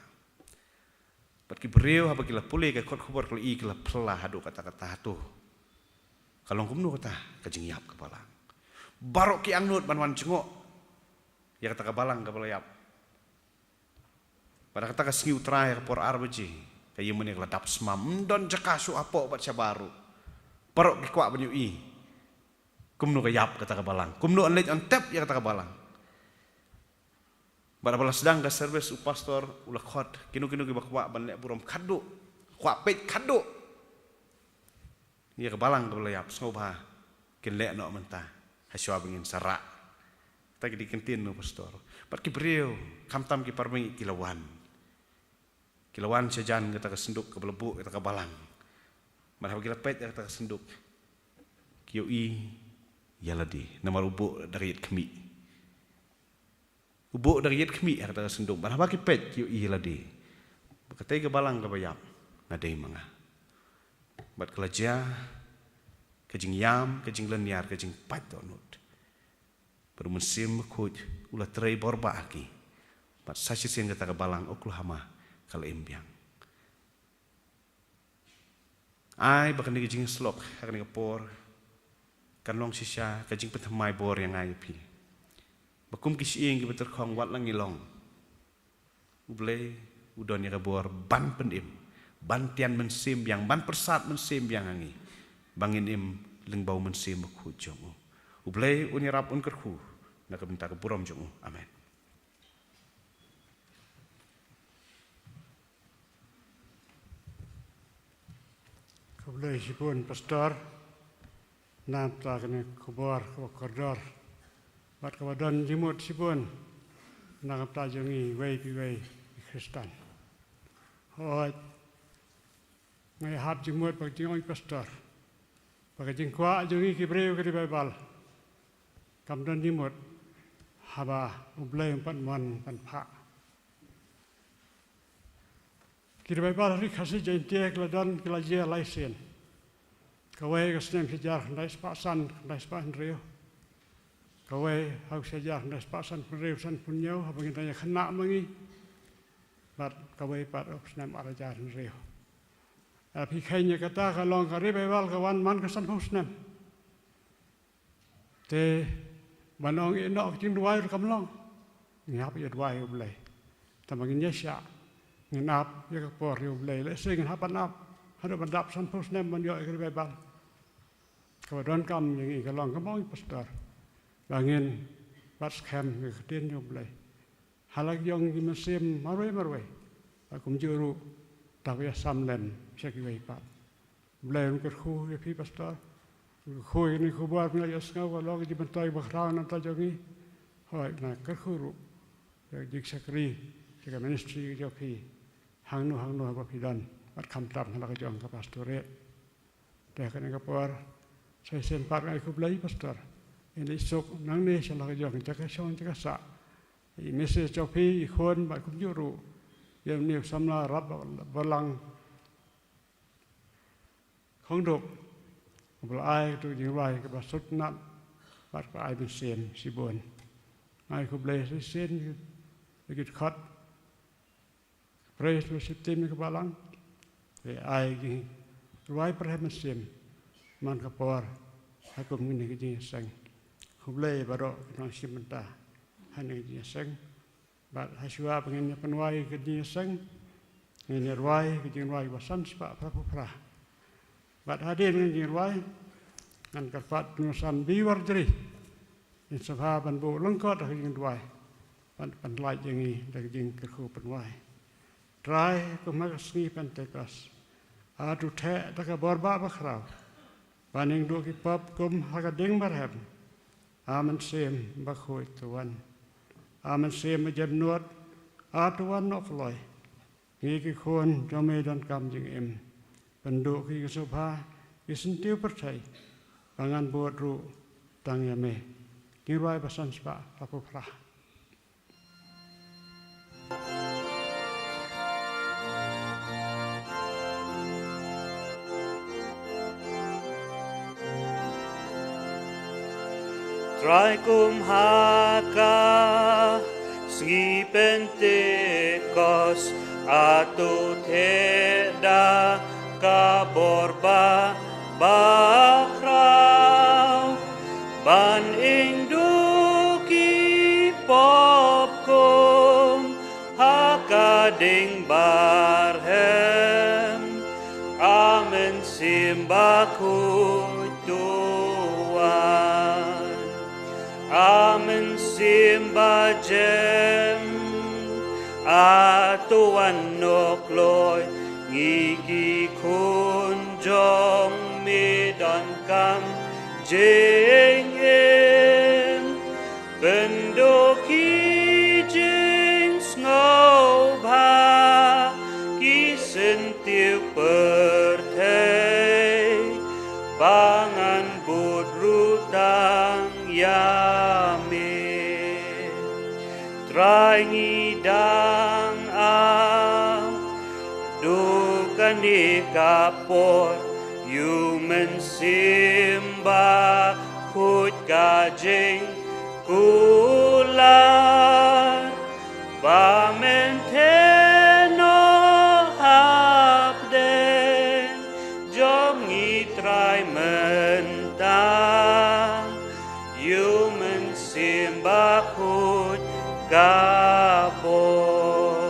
Bad ki briew haba ki la pule ka kot khubor ki la i, ki la phylla haduh katta katta, hato ka long kumno kata ka jingïap ka balang. Baroh ki angnud ban wan jngoh ïa kata ka balang kaba la ïap. Bad ha kata ka Sngi U Trai ha ka por ar baje, ka ïing mane ka la dap smam, ym don jaka shuh hapoh bad shabar ruh. Baroh ki kwah ban ïohi kumno ka ïap kata ka balang, kumno yn leit on tep ïa kata ka balang. Bad haba la sdang ka service u pastor u la khot kino kino kiba kwah ban leh burom khadduh, kwah peit khadduh ïa ka balang kaba la ïap, sngewbha kin leh noh mynta hashwa ba ngin sa rah. Kata ki dei ki ktien u pastor. Bad ki briew, khamtam ki para bangeit, ki la wan. Ki la wan shajan kata ka synduk kaba la buh ïa kata ka balang. Bad haba ki la peit ïa kata ka synduk, ki ïohi ïa lade, namar u buh da ka ïit khmih. U buh da ka ïit khmih ha kata ka synduk. Bad haba ki peit ki ïohi ïa lade ba katei ka balang kaba ïap nga dei ma nga. Bad ka la jia ka jingïam, ka jinglynñiar, ka jingpait dohnud. Bad u Mynsiem Bakhuid u la trei bor bha ha ki. Bad sa shisien kata ka balang Oklahoma ka la im biang. Ai ba kane ka jingïasyllok ha kane ka por kan long shisha ka jingpynthymmai bor ïa nga ïa phi, ba kum ki shyieng kiba tyrkhong wat la ngi long, U Blei u don ïa ka bor ban pynim, ban tian mynsiem biang, ban pyrsad mynsiem biang ha ngi, ba ngin im lyngba u Mynsiem Bakhuid jong u. U Blei un ïarap, un kyrkhu na ka bynta ka burom jong u. Amen. Khublei shibun Pastor na ka bynta kane ka khubor kaba kordor bad kaba don jingmut shibun na ka bynta jong ngi iwei pa iwei i Khristan. Hooid, nga ïahap jingmut bad ka jingong i Pastor ba ka jingkwah jong ngi ki briew ka Revival kam don jingmut haba U Blei um pat mon ban phah. Ki Revival ha Ri Khasi Jaiñtia ki la don, ki la jia lai sien. Kawei ka snem shi hajar khyndai spah san, khyndai spah hynriew. Kawei ha u shi hajar khyndai spah sanphew hynriew, sanphew hynñiew, haba ngin dang ïa khynnah ma ngi. Bad kawei pat ha u snem ar hajar hynriew. Lada phi kheiñ ïa kata, ka long ka revival ka wan man ka sanphew snem. Te ban ong ïa ka jingduwai ruh kam long. Ngi hap ïa duwai ïa U Blei. Tangba ngin ïa shah, ngin ap ïa ka por ïa U Blei. Lehse ngin hap ban ap haduh ban dap sanphew snem ban ïoh ïa ka revival. Kaba donkam ïa ngi ka long, kumba ong i pastor, ba ngin bat skhem ïa ka ktien jong U Blei ha la ka jong ki mynsiem marwei marwei, bad kumjuh ruh da kaba ïasam lem sha kiwei pat. U Blei un kyrkhu ïa phi pastor, un kyrkhu ïa kane ka khubor ba nga ïohsngew, ka long ka jingmyntoi bakhraw na ka bynta jong ngi. Hooid, un kyrkhu ruh ïa ka jingshakri, ïa ka ministry ka jong phi, hangno hangno ba phi don, bad khamtam ha la ka jong ka pastorate. Te ha kane ka por, sa shisien pat nga ai khublei pastor, ïa i suk nangne sha la ka jong ka jaka shong jaka sah, i Missus jong phi, i khun, bad kumjuh ruh ïa une u samla rap balang khongduk, uba la ai katei ka jingrwai kaba sngewtynnat bad kaba ai mynsiem shibun. Nga ai khublei sa shisien ïa ki dkhot praise worship team ïa ka balang, ba ai ki rwai pyrshah mynsiem man ka por ha kum kine ki jingïaseng. Khublei baroh ki nongshim bynta ha kine ki jingïaseng. Bad ha shuwa ba ngin ïa pynrwai ka jingïaseng, ngin ïa rwai ka jingrwai ba san spah phra phew phra. Bad hadien ngin jingïarwai, ngan kyrpad Tnga San Biwar Jri, ngin sa bha ban buh lyngkot ha ka jingduwai, ban pynlait ïa ngi da ka jingkyrkhu pynrwai. Trai, kum ha ka sngi Pentekost, atu theh da ka bor ba bakhraw, ban ïeng duh ki pop kum ha ka ding barhem. A Mynsiem Bakhuid, to wan. A Mynsiem Bajemnud, atu wan noh kloi. Ngi ki khun jong me donkam jingim. Pynduh ki sngewbha, ki syntiew pyrthei, ba ngan bud ruh tang ïa me. Ki jingrwai ba san spah phra phew phra. Trai, kum ha ka sngi Pentekost, atu theh da ka bor ba bakhraw, ban ïeng duh ki pop kum ha ka ding barhem. A Mynsiem Bakhuid, to wan. A Mynsiem Bajem, atu wan noh kloi. Ngi ki khun jong me donkam jingim. Pynduh ki jingsngewbha, ki syntiew pyrthei, ba ngan bud ruh tang ïa me. Trai, ngi dang ap duh kane ka por, ïa u Mynsiem Bakhuid ka jing kular, ba men theh noh hapdeng jong ngi Trai mynta. Ïa u Mynsiem Bakhuid ka bor.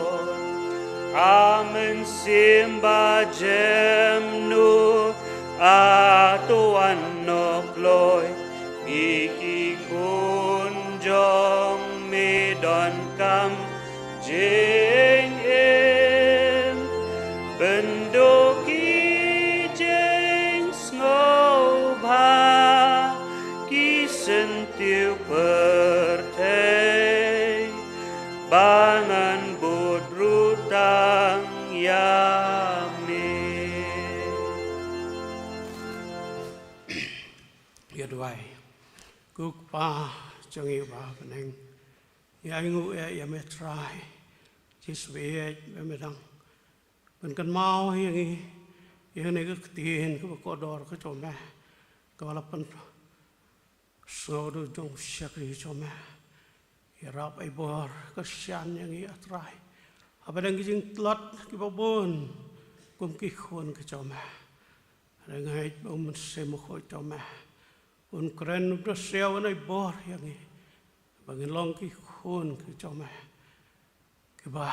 A Mynsiem Bajemnud, atu wan noh kloi. Ngi ki khun jong me donkam jingim. Pynduh ki jingsngewbha, ki syntiew pyrthei, ba ngan bud ruh tang ïa me. Ïa duwai. Ko Kpa jong ngi uba ha bneng, ngi ainguh ïa me Trai Jisu, ba me dang pynkynmaw ïa ngi ïa kane ka ktien kaba kordor ka jong me, kaba la pynsngew da u jong u shakri jong me. Ïarap ai bor kyrshan ïa ngi, A Trai, haba dang ki jingtlot kiba bun, kum ki khun ka jong me. Ryngai ba u Mynsiem Bakhuid jong me un kren, un pynsiaw, un ai bor ïa ngi ba ngin long ki khun ka jong me, kiba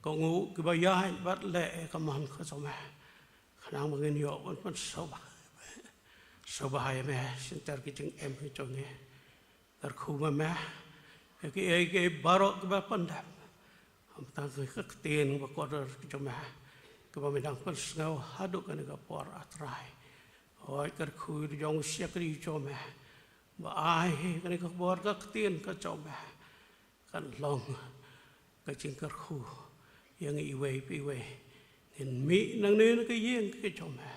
kohnguh, kiba ïaid bad leh ïa ka mon ka jong me. Khnang ba ngin ïoh ban pynsngewbha, sngewbha ïa me shynter ki jingim ki jong ngi. Kyrkhu ma me ïa kiei kiei baroh kiba pyndep. Ym tang ka ktien ba kordor ka jong me kaba me dang pynsngew haduh kane ka por, A Trai. Hooid, kyrkhu ïa u jong u shakri jong me ba ai kane ka khubor, ka ktien ka jong me kan long ka jingkyrkhu ïa ngi iwei pa iwei. Ngin mih nangne na ka ïing ka jong me,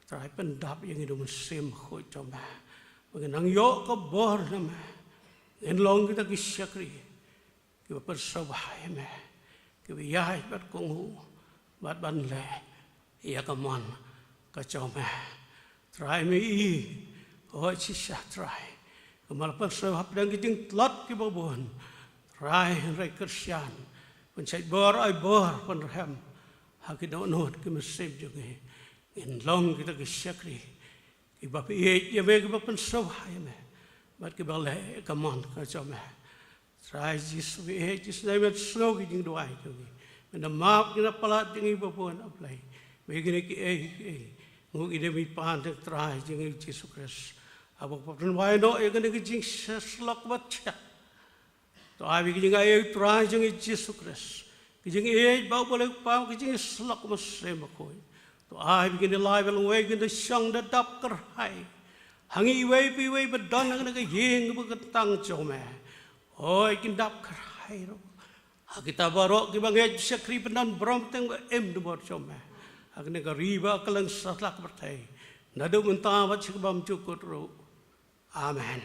Trai, pyndap ïa ngi da u Mynsiem Bakhuid jong me ba ngin nang ïoh ka bor na me. Ngin long kita ki shakri kiba pynsngewbha ïa me, kiba ïaid bad kohnguh bad ban leh ïa ka mon ka jong me. Trai, me i, hooid shisha Trai, kumba la pynsngew hapdeng ki jingtlot kiba bun. Trai, hynrei Khristan, pynshait bor, ai bor, pynrhem ha ki dohnud ki mynsiem jong ngi. Ngin long kita ki shakri kiba pynïeit ïa me, kiba pynsngewbha ïa me bad kiba leh ïa ka mon ka jong me. Trai Jisu, pynïeit, Jisu, nai men sngew ki jingduwai jong ngi, men da map ki na palat jong ngi ba bun, A Blei. Me kine kiei kiei nguh ïa ngi, me pan tang Trai jong ngi Jisu Khrist, haba pynwai noh ïa kane ka jingshlok ba thiah. To ai ba ki jingaiei u Trai jong ngi Jisu Khrist, ki jingïeit ba u Blei u Kpa, ki jingïasyllok u Mynsiem Bakhuid, to ai ba kine lai ba lawei kin da shong da dap kyrhai ha ngi iwei pa iwei ba don ha kane ka ïing ba kyntang jong me. Hooid, kin dap kyrhai ruh ha kita baroh kiba ngeit shakri, pynban burom teng ba im da bor jong me ha kane ka ri ba kylleng satlak pyrthei, naduh mynta bad sha ka bymjukut ruh. Amen.